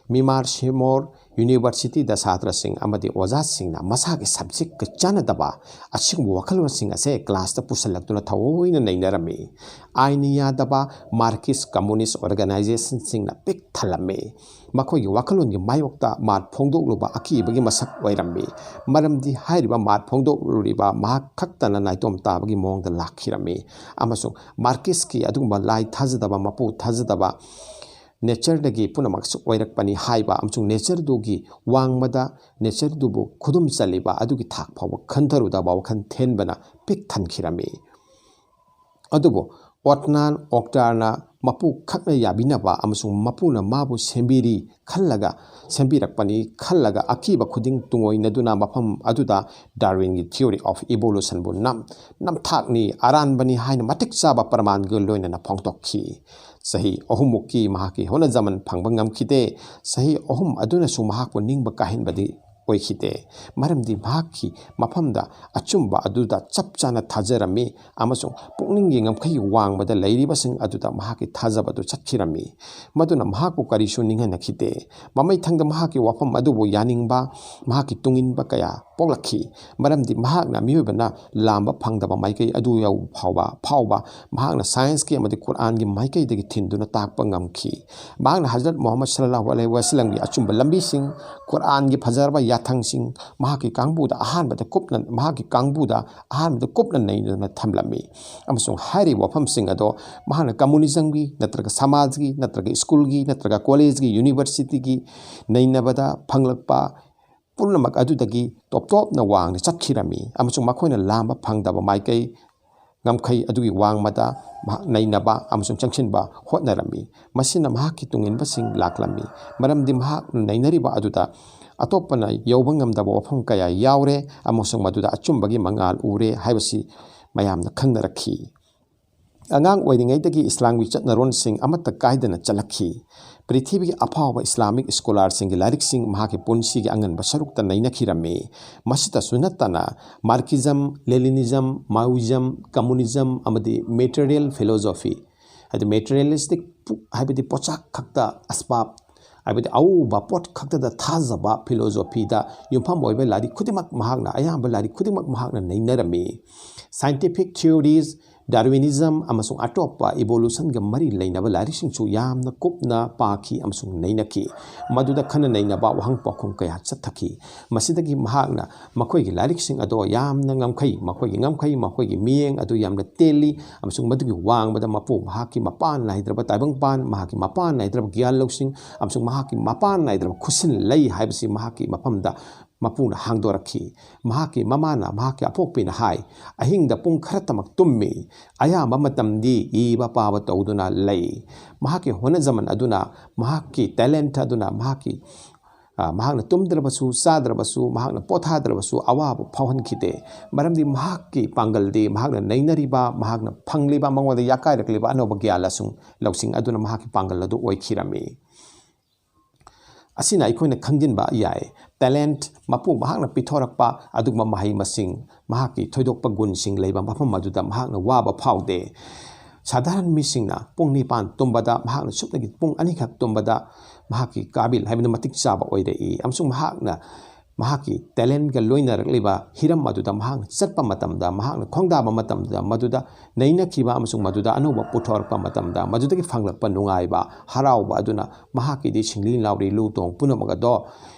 ꯃꯤꯃꯥꯔ ꯁꯤꯃꯣꯔ ꯌꯨꯅꯤꯚꯔꯁꯤꯇꯤꯗ ꯁꯥꯇ꯭ꯔꯁꯤꯡ ꯑꯃꯗꯤ ꯑꯣꯖꯥꯁꯤꯡꯅ ꯃꯁꯥꯒꯤ ꯁꯕꯖꯦꯛꯀ ꯆꯥꯟꯅꯗꯕ ꯑꯁꯤꯒꯨꯝꯕ ꯋꯥꯈꯜꯂꯣꯟꯁꯤꯡ ꯑꯁꯦ ꯀ꯭ꯂꯥꯁꯇ ꯄꯨꯁꯤꯜꯂꯛꯇꯨꯅ ꯊꯑꯣꯏꯅ ꯅꯩꯅꯔꯝꯃꯤ꯫ ꯑꯥꯏꯟ ꯌꯥꯗꯕ ꯃꯥꯔꯀꯤꯁ ꯀꯝꯃꯨꯅꯤꯁ ꯑꯣꯔꯒꯅꯥꯏꯖꯦꯁꯟꯁꯤꯡꯅ ꯄꯤꯛ ꯊꯜꯂꯝꯃꯤ꯫ ꯃꯈꯣꯏꯒꯤ ꯋꯥꯈꯜꯂꯣꯟꯒꯤ ꯃꯥꯌꯣꯛꯇ ꯃꯥꯔ ꯐꯣꯡꯗꯣꯛꯂꯨꯕ ꯑꯀꯤꯕꯒꯤ ꯃꯁꯛ ꯑꯣꯏꯔꯝꯃꯤ꯫ ꯃꯔꯝꯗꯤ ꯍꯥꯏꯔꯤꯕ ꯃꯥꯔ ꯐꯣꯡꯗꯣꯛꯂꯨꯔꯤꯕ ꯃꯍꯥꯛ ꯈꯛꯇꯅ ꯅꯥꯏꯇꯣꯝ ꯇꯥꯕꯒꯤ ꯃꯑꯣꯡꯗ ꯂꯥꯛꯈꯤꯔꯝꯃꯤ꯫ ꯑꯃꯁꯨꯡ ꯃꯥꯔꯀꯤꯁꯀꯤ ꯑꯗꯨꯒꯨꯝꯕ ꯂꯥꯏ ꯊꯥꯖꯗꯕ, ꯃꯄꯨ ꯊꯥꯖꯗꯕ, ꯅꯦꯆꯔꯗꯒꯤ ꯄꯨꯝꯅꯃꯛꯁꯨ ꯑꯣꯏꯔꯛꯄꯅꯤ ꯍꯥꯏꯕ ꯑꯃꯁꯨꯡ ꯅꯦꯆꯔꯗꯨꯒꯤ ꯋꯥꯡꯃꯗ ꯅꯦꯆꯔꯗꯨꯕꯨ ꯈꯨꯗꯨꯝ ꯆꯜꯂꯤꯕ ꯑꯗꯨꯒꯤ ꯊꯥꯛ ꯐꯥꯎꯕ ꯈꯟꯊꯔꯨꯗꯕ ꯋꯥꯈꯜ ꯊꯦꯟꯕꯅ ꯄꯤꯛ ꯊꯟꯈꯤꯔꯝꯃꯤ꯫ ꯑꯗꯨꯕꯨ ꯑꯣꯠꯅꯥꯟ ꯑꯣꯛꯇꯥꯔꯅ ꯃꯄꯨ ꯈꯛꯅ ꯌꯥꯕꯤꯅꯕ ꯑꯃꯁꯨꯡ ꯃꯄꯨꯅ ꯃꯥꯕꯨ ꯁꯦꯝꯕꯤꯔꯤ ꯈꯜꯂꯒ, ꯁꯦꯝꯕꯤꯔꯛꯄꯅꯤ ꯈꯜꯂꯒ ꯑꯀꯤꯕ ꯈꯨꯗꯤꯡ ꯇꯨꯡꯑꯣꯏꯅꯗꯨꯅ ꯃꯐꯝ ꯑꯗꯨꯗ ꯗꯥꯔꯋꯤꯟꯒꯤ theory of evolutionꯕꯨ ꯅꯝ-, ꯅꯝꯊꯥꯛꯅꯤ, ꯑꯔꯥꯟꯕꯅꯤ ꯍꯥꯏꯅ ꯃꯇꯤꯛ ꯆꯥꯕ ꯄ꯭ꯔꯃꯥꯟꯒ ꯂꯣꯏꯅꯅ ꯐꯣꯡꯗꯣꯛꯈꯤ꯫ ꯆꯍꯤ ꯑꯍꯨꯝꯃꯨꯛꯀꯤ ꯃꯍꯥꯛꯀꯤ ꯍꯣꯠꯅꯖꯃꯟ ꯐꯪꯕ ꯉꯝꯈꯤꯗꯦ꯫ ꯆꯍꯤ ꯑꯍꯨꯝ ꯑꯗꯨꯅꯁꯨ ꯃꯍꯥꯛꯄꯨ ꯅꯤꯡꯕ ꯀꯥꯏꯍꯟꯕꯗꯤ ꯑꯣꯏꯈꯤꯗꯦ꯫ ꯃꯔꯝꯗꯤ ꯃꯍꯥꯛꯀꯤ ꯃꯐꯝꯗ ꯑꯆꯨꯝꯕ ꯑꯗꯨꯗ ꯆꯞ ꯆꯥꯅ ꯊꯥꯖꯔꯝꯃꯤ ꯑꯃꯁꯨꯡ ꯄꯨꯛꯅꯤꯡꯒꯤ ꯉꯝꯈꯩ ꯋꯥꯡꯃꯗ ꯂꯩꯔꯤꯕꯁꯤꯡ ꯑꯗꯨꯗ ꯃꯍꯥꯛꯀꯤ ꯊꯥꯖꯕ ꯑꯗꯨ ꯆꯠꯈꯤꯔꯝꯃꯤ꯫ ꯃꯗꯨꯅ ꯃꯍꯥꯛꯄꯨ ꯀꯔꯤꯁꯨ ꯅꯤꯡꯍꯟꯅꯈꯤꯗꯦ꯫ ꯃꯃꯩꯊꯪꯗ ꯃꯍꯥꯛꯀꯤ ꯋꯥꯐꯝ ꯑꯗꯨꯕꯨ ꯌꯥꯅꯤꯡꯕ, ꯃꯍꯥꯛꯀꯤ ꯇꯨꯡꯏꯟꯕ ꯀꯌꯥ ꯄꯣꯛꯂꯛꯈꯤ꯫ ꯃꯔꯝꯗꯤ ꯃꯍꯥꯛꯅ ꯃꯤꯑꯣꯏꯕꯅ ꯂꯥꯝꯕ ꯐꯪꯗꯕ ꯃꯥꯏꯀꯩ ꯑꯗꯨ ꯌꯧꯕ ꯐꯥꯎꯕ, ꯐꯥꯎꯕ ꯃꯍꯥꯛꯅ ꯁꯥꯏꯟꯁꯀꯤ ꯑꯃꯗꯤ ꯀꯨꯔꯥꯟꯒꯤ ꯃꯥꯏꯀꯩꯗꯒꯤ ꯊꯤꯟꯗꯨꯅ ꯇꯥꯛꯄ ꯉꯝꯈꯤ꯫ ꯃꯍꯥꯛꯅ ꯍꯖꯔꯠ ꯃꯨꯍꯝꯃꯗ ꯁꯜꯂꯜꯂꯥꯍꯨ ꯑꯂꯩꯍꯤ ꯋꯥꯁꯜꯂꯝꯒꯤ ꯑꯆꯨꯝꯕ ꯂꯝꯕꯤꯁꯤꯡ, ꯀꯨꯔꯥꯟꯒꯤ ꯐꯖꯔꯕ ꯌꯥꯊꯪꯁꯤꯡ ꯃꯍꯥꯛꯀꯤ ꯀꯥꯡꯕꯨꯗ ꯑꯍꯥꯟꯕꯗ ꯀꯨꯞꯅ, ꯃꯍꯥꯛꯀꯤ ꯀꯥꯡꯕꯨꯗ ꯑꯍꯥꯟꯕꯗ ꯀꯨꯞꯅ ꯅꯩꯅꯗꯨꯅ ꯊꯝꯂꯝꯃꯤ꯫ ꯑꯃꯁꯨꯡ ꯍꯥꯏꯔꯤꯕ ꯋꯥꯐꯝꯁꯤꯡ ꯑꯗꯣ ꯃꯍꯥꯛꯅ ꯀꯝꯃꯨꯅꯤꯖꯝꯒꯤ ꯅꯠꯇ꯭ꯔꯒ ꯁꯃꯥꯖꯒꯤ ꯅꯠꯇ꯭ꯔꯒ ꯁ꯭ꯀꯨꯜꯒꯤ ꯅꯠꯇ꯭ꯔꯒ ꯀꯣꯂꯦꯖꯒꯤ ꯌꯨꯅꯤꯚꯔꯁꯤꯇꯤꯒꯤ ꯅꯩꯅꯕꯗ ꯐꯪꯂꯛꯄ ꯄꯨꯝꯅꯃꯛ ꯑꯗꯨꯗꯒꯤ ꯇꯣꯞ ꯇꯣꯞꯅ ꯋꯥꯡꯅ ꯆꯠꯈꯤꯔꯝꯃꯤ꯫ ꯑꯃꯁꯨꯡ ꯃꯈꯣꯏꯅ ꯂꯥꯝꯕ ꯐꯪꯗꯕ ꯃꯥꯏꯀꯩ, ꯉꯝꯈꯩ ꯑꯗꯨꯒꯤ ꯋꯥꯡꯃꯗ ꯃꯍꯥꯛ ꯅꯩꯅꯕ ꯑꯃꯁꯨꯡ ꯆꯪꯁꯤꯟꯕ ꯍꯣꯠꯅꯔꯝꯃꯤ꯫ ꯃꯁꯤꯅ ꯃꯍꯥꯛꯀꯤ ꯇꯨꯡꯏꯟꯕꯁꯤꯡ ꯂꯥꯛꯂꯝꯃꯤ, ꯃꯔꯝꯗꯤ ꯃꯍꯥꯛꯅ ꯅꯩꯅꯔꯤꯕ ꯑꯗꯨꯗ ꯑꯇꯣꯞꯄꯅ ꯌꯧꯕ ꯉꯝꯗꯕ ꯋꯥꯐꯝ ꯀꯌꯥ ꯌꯥꯎꯔꯦ ꯑꯃꯁꯨꯡ ꯃꯗꯨꯗ ꯑꯆꯨꯝꯕꯒꯤ ꯃꯉꯥꯜ ꯎꯔꯦ ꯍꯥꯏꯕꯁꯤ ꯃꯌꯥꯝꯅ ꯈꯪꯅꯔꯛꯈꯤ꯫ ꯑꯉꯥꯡ ꯑꯣꯏꯔꯤꯉꯩꯗꯒꯤ ꯏꯁꯂꯥꯝꯒꯤ ꯆꯠꯅꯔꯣꯟꯁꯤꯡ ꯑꯃꯠꯇ ꯀꯥꯏꯗꯅ ꯆꯠꯂꯛꯈꯤ꯫ ꯄ꯭ꯔꯤꯊꯤꯕꯤꯒꯤ ꯑꯐꯥꯎꯕ ꯏꯁꯂꯥꯃꯤꯛ ꯁ꯭ꯀꯣꯂꯥꯔꯁꯤꯡꯒꯤ ꯂꯥꯏꯔꯤꯛꯁꯤꯡ ꯃꯍꯥꯛꯀꯤ ꯄꯨꯟꯁꯤꯒꯤ ꯑꯉꯟꯕ ꯁꯔꯨꯛꯇ ꯅꯩꯅꯈꯤꯔꯝꯃꯤ꯫ ꯃꯁꯤꯇꯁꯨ ꯅꯠꯇꯅ, ꯃꯥꯔꯀꯤꯖꯝ, ꯂꯦꯅꯤꯅꯤꯖꯝ, ꯃꯥꯑꯣꯏꯖꯝ, ꯀꯝꯃꯨꯅꯤꯖꯝ ꯑꯃꯗꯤ ꯃꯦꯇꯔꯤꯌꯦꯜ ꯐꯤꯂꯣꯖꯣꯐꯤ, ꯍꯥꯏꯗꯤ ꯃꯦꯇꯔꯤꯌꯦꯂꯤꯁꯇꯤꯛ ꯄꯨ-, ꯍꯥꯏꯕꯗꯤ ꯄꯣꯠꯆꯥꯛ ꯈꯛꯇ, ꯑꯁꯕꯥꯕ, ꯍꯥꯏꯕꯗꯤ ꯑꯎꯕ ꯄꯣꯠ ꯈꯛꯇꯗ ꯊꯥꯖꯕ ꯐꯤꯂꯣꯖꯣꯐꯤꯗ ꯌꯨꯝꯐꯝ ꯑꯣꯏꯕ ꯂꯥꯏꯔꯤꯛ ꯈꯨꯗꯤꯡꯃꯛ ꯃꯍꯥꯛꯅ, ꯑꯌꯥꯝꯕ ꯂꯥꯏꯔꯤꯛ ꯈꯨꯗꯤꯡꯃꯛ ꯃꯍꯥꯛꯅ ꯅꯩꯅꯔꯝꯃꯤ꯫ ꯁꯥꯏꯟꯇꯤꯐꯤꯛ ꯊꯤꯑꯣꯔꯤꯁ, ꯗꯥꯔꯋꯤꯅꯤꯖꯝ ꯑꯃꯁꯨꯡ ꯑꯇꯣꯞꯄ ꯏꯚꯣꯂꯨꯁꯟꯒ ꯃꯔꯤ ꯂꯩꯅꯕ ꯂꯥꯏꯔꯤꯛꯁꯤꯡꯁꯨ ꯌꯥꯝꯅ ꯀꯨꯞꯅ ꯄꯥꯈꯤ ꯑꯃꯁꯨꯡ ꯅꯩꯅꯈꯤ꯫ ꯃꯗꯨꯗ ꯈꯟꯅ ꯅꯩꯅꯕ, ꯋꯥꯍꯪ ꯄꯥꯎꯈꯨꯝ ꯀꯌꯥ ꯆꯠꯊꯈꯤ꯫ ꯃꯁꯤꯗꯒꯤ ꯃꯍꯥꯛꯅ ꯃꯈꯣꯏꯒꯤ ꯂꯥꯏꯔꯤꯛꯁꯤꯡ ꯑꯗꯣ ꯌꯥꯝꯅ ꯉꯝꯈꯩ, ꯃꯈꯣꯏꯒꯤ ꯉꯝꯈꯩ, ꯃꯈꯣꯏꯒꯤ ꯃꯤꯠꯌꯦꯡ ꯑꯗꯨ ꯌꯥꯝꯅ ꯇꯦꯜꯂꯤ, ꯑꯃꯁꯨꯡ ꯃꯗꯨꯒꯤ ꯋꯥꯡꯃꯗ ꯃꯄꯨ ꯃꯍꯥꯛꯀꯤ ꯃꯄꯥꯟ ꯅꯥꯏꯗ꯭ꯔꯕ ꯇꯥꯏꯕꯪꯄꯥꯟ, ꯃꯍꯥꯛꯀꯤ ꯃꯄꯥꯟ ꯅꯥꯏꯗ꯭ꯔꯕ ꯒ꯭ꯌꯥꯟ ꯂꯧꯁꯤꯡ ꯑꯃꯁꯨꯡ ꯃꯍꯥꯛꯀꯤ ꯃꯄꯥꯟ ꯅꯥꯏꯗ꯭ꯔꯕ ꯈꯨꯠꯁꯤꯟ ꯂꯩ ꯍꯥꯏꯕꯁꯤ ꯃꯍꯥꯛꯀꯤ ꯃꯐꯝꯗ ꯃꯄꯨꯅ ꯍꯥꯡꯗꯣꯔꯛꯈꯤ꯫ ꯃꯍꯥꯛꯀꯤ ꯃꯃꯥꯅ, ꯃꯍꯥꯛꯀꯤ ꯑꯄꯣꯛꯄꯤꯅ ꯍꯥꯏ, "ꯑꯍꯤꯡꯗ ꯄꯨꯡ ꯈꯔꯇꯃꯛ ꯇꯨꯝꯃꯤ, ꯑꯌꯥꯝꯕ ꯃꯇꯝꯗꯤ ꯏꯕ ꯄꯥꯕ ꯇꯧꯗꯨꯅ ꯂꯩ꯫" ꯃꯍꯥꯛꯀꯤ ꯍꯣꯠꯅꯖꯃꯟ ꯑꯗꯨꯅ, ꯃꯍꯥꯛꯀꯤ ꯇꯦꯂꯦꯟꯠ ꯑꯗꯨꯅ ꯃꯍꯥꯛꯀꯤ, ꯑ, ꯃꯍꯥꯛꯅ ꯇꯨꯝꯗ꯭ꯔꯕꯁꯨ, ꯆꯥꯗ꯭ꯔꯕꯁꯨ, ꯃꯍꯥꯛꯅ ꯄꯣꯊꯥꯗ꯭ꯔꯕꯁꯨ ꯑꯋꯥꯕ ꯐꯥꯎꯍꯟꯈꯤꯗꯦ꯫ ꯃꯔꯝꯗꯤ ꯃꯍꯥꯛꯀꯤ ꯄꯥꯡꯒꯜꯗꯤ ꯃꯍꯥꯛꯅ ꯅꯩꯅꯔꯤꯕ, ꯃꯍꯥꯛꯅ ꯐꯪꯂꯤꯕ, ꯃꯉꯣꯟꯗ ꯌꯥꯀꯥꯏꯔꯛꯂꯤꯕ ꯑꯅꯧꯕ ꯒ꯭ꯌꯥꯟ ꯂꯧꯁꯤꯡ, ꯂꯧꯁꯤꯡ ꯑꯗꯨꯅ ꯃꯍꯥꯛꯀꯤ ꯄꯥꯡꯒꯜ ꯑꯗꯨ ꯑꯣꯏꯈꯤꯔꯝꯃꯤ꯫ ꯑꯁꯤꯅ ꯑꯩꯈꯣꯏꯅ ꯈꯪꯖꯤꯟꯕ ꯌꯥꯏ꯫ ꯇꯦꯂꯦꯟꯠ ꯃꯄꯨ ꯃꯍꯥꯛꯅ ꯄꯤꯊꯣꯔꯛꯄ ꯑꯗꯨꯒꯨꯝꯕ ꯃꯍꯩ ꯃꯁꯤꯡ, ꯃꯍꯥꯛꯀꯤ ꯊꯣꯏꯗꯣꯛꯄ ꯒꯨꯟꯁꯤꯡ ꯂꯩꯕ ꯃꯐꯝ ꯑꯗꯨꯗ ꯃꯍꯥꯛꯅ ꯋꯥꯕ ꯐꯥꯎꯗꯦ꯫ ꯁꯥꯙꯥꯔꯟ ꯃꯤꯁꯤꯡꯅ ꯄꯨꯡ ꯅꯤꯄꯥꯟ ꯇꯨꯝꯕꯗ ꯃꯍꯥꯛꯅ ꯁꯨꯞꯅꯒꯤ ꯄꯨꯡ ꯑꯅꯤꯈꯛ ꯇꯨꯝꯕꯗ ꯃꯍꯥꯛꯀꯤ ꯀꯥꯕꯤꯜ ꯍꯥꯏꯕꯗꯤ ꯃꯇꯤꯛ ꯆꯥꯕ ꯑꯣꯏꯔꯛꯏ, ꯑꯃꯁꯨꯡ ꯃꯍꯥꯛꯅ ꯃꯍꯥꯛꯀꯤ ꯇꯦꯂꯦꯟꯠꯒ ꯂꯣꯏꯅꯔꯛꯂꯤꯕ ꯍꯤꯔꯝ ꯑꯗꯨꯗ ꯃꯍꯥꯛꯅ ꯆꯠꯄ ꯃꯇꯝꯗ, ꯃꯍꯥꯛꯅ ꯈꯣꯡꯗꯥꯕ ꯃꯇꯝꯗ, ꯃꯗꯨꯗ ꯅꯩꯅꯈꯤꯕ ꯑꯃꯁꯨꯡ ꯃꯗꯨꯗ ꯑꯅꯧꯕ ꯄꯨꯊꯣꯔꯛꯄ ꯃꯇꯝꯗ, ꯃꯗꯨꯗꯒꯤ ꯐꯪꯂꯛꯄ ꯅꯨꯡꯉꯥꯏꯕ, ꯍꯔꯥꯎꯕ ꯑꯗꯨꯅ ꯃꯍꯥꯛꯀꯤꯗꯤ ꯁꯤꯡꯂꯤ ꯂꯥꯎꯔꯤ ꯂꯨ ꯇꯣꯡ ꯄꯨꯝꯅꯃꯛ ꯑꯗꯣ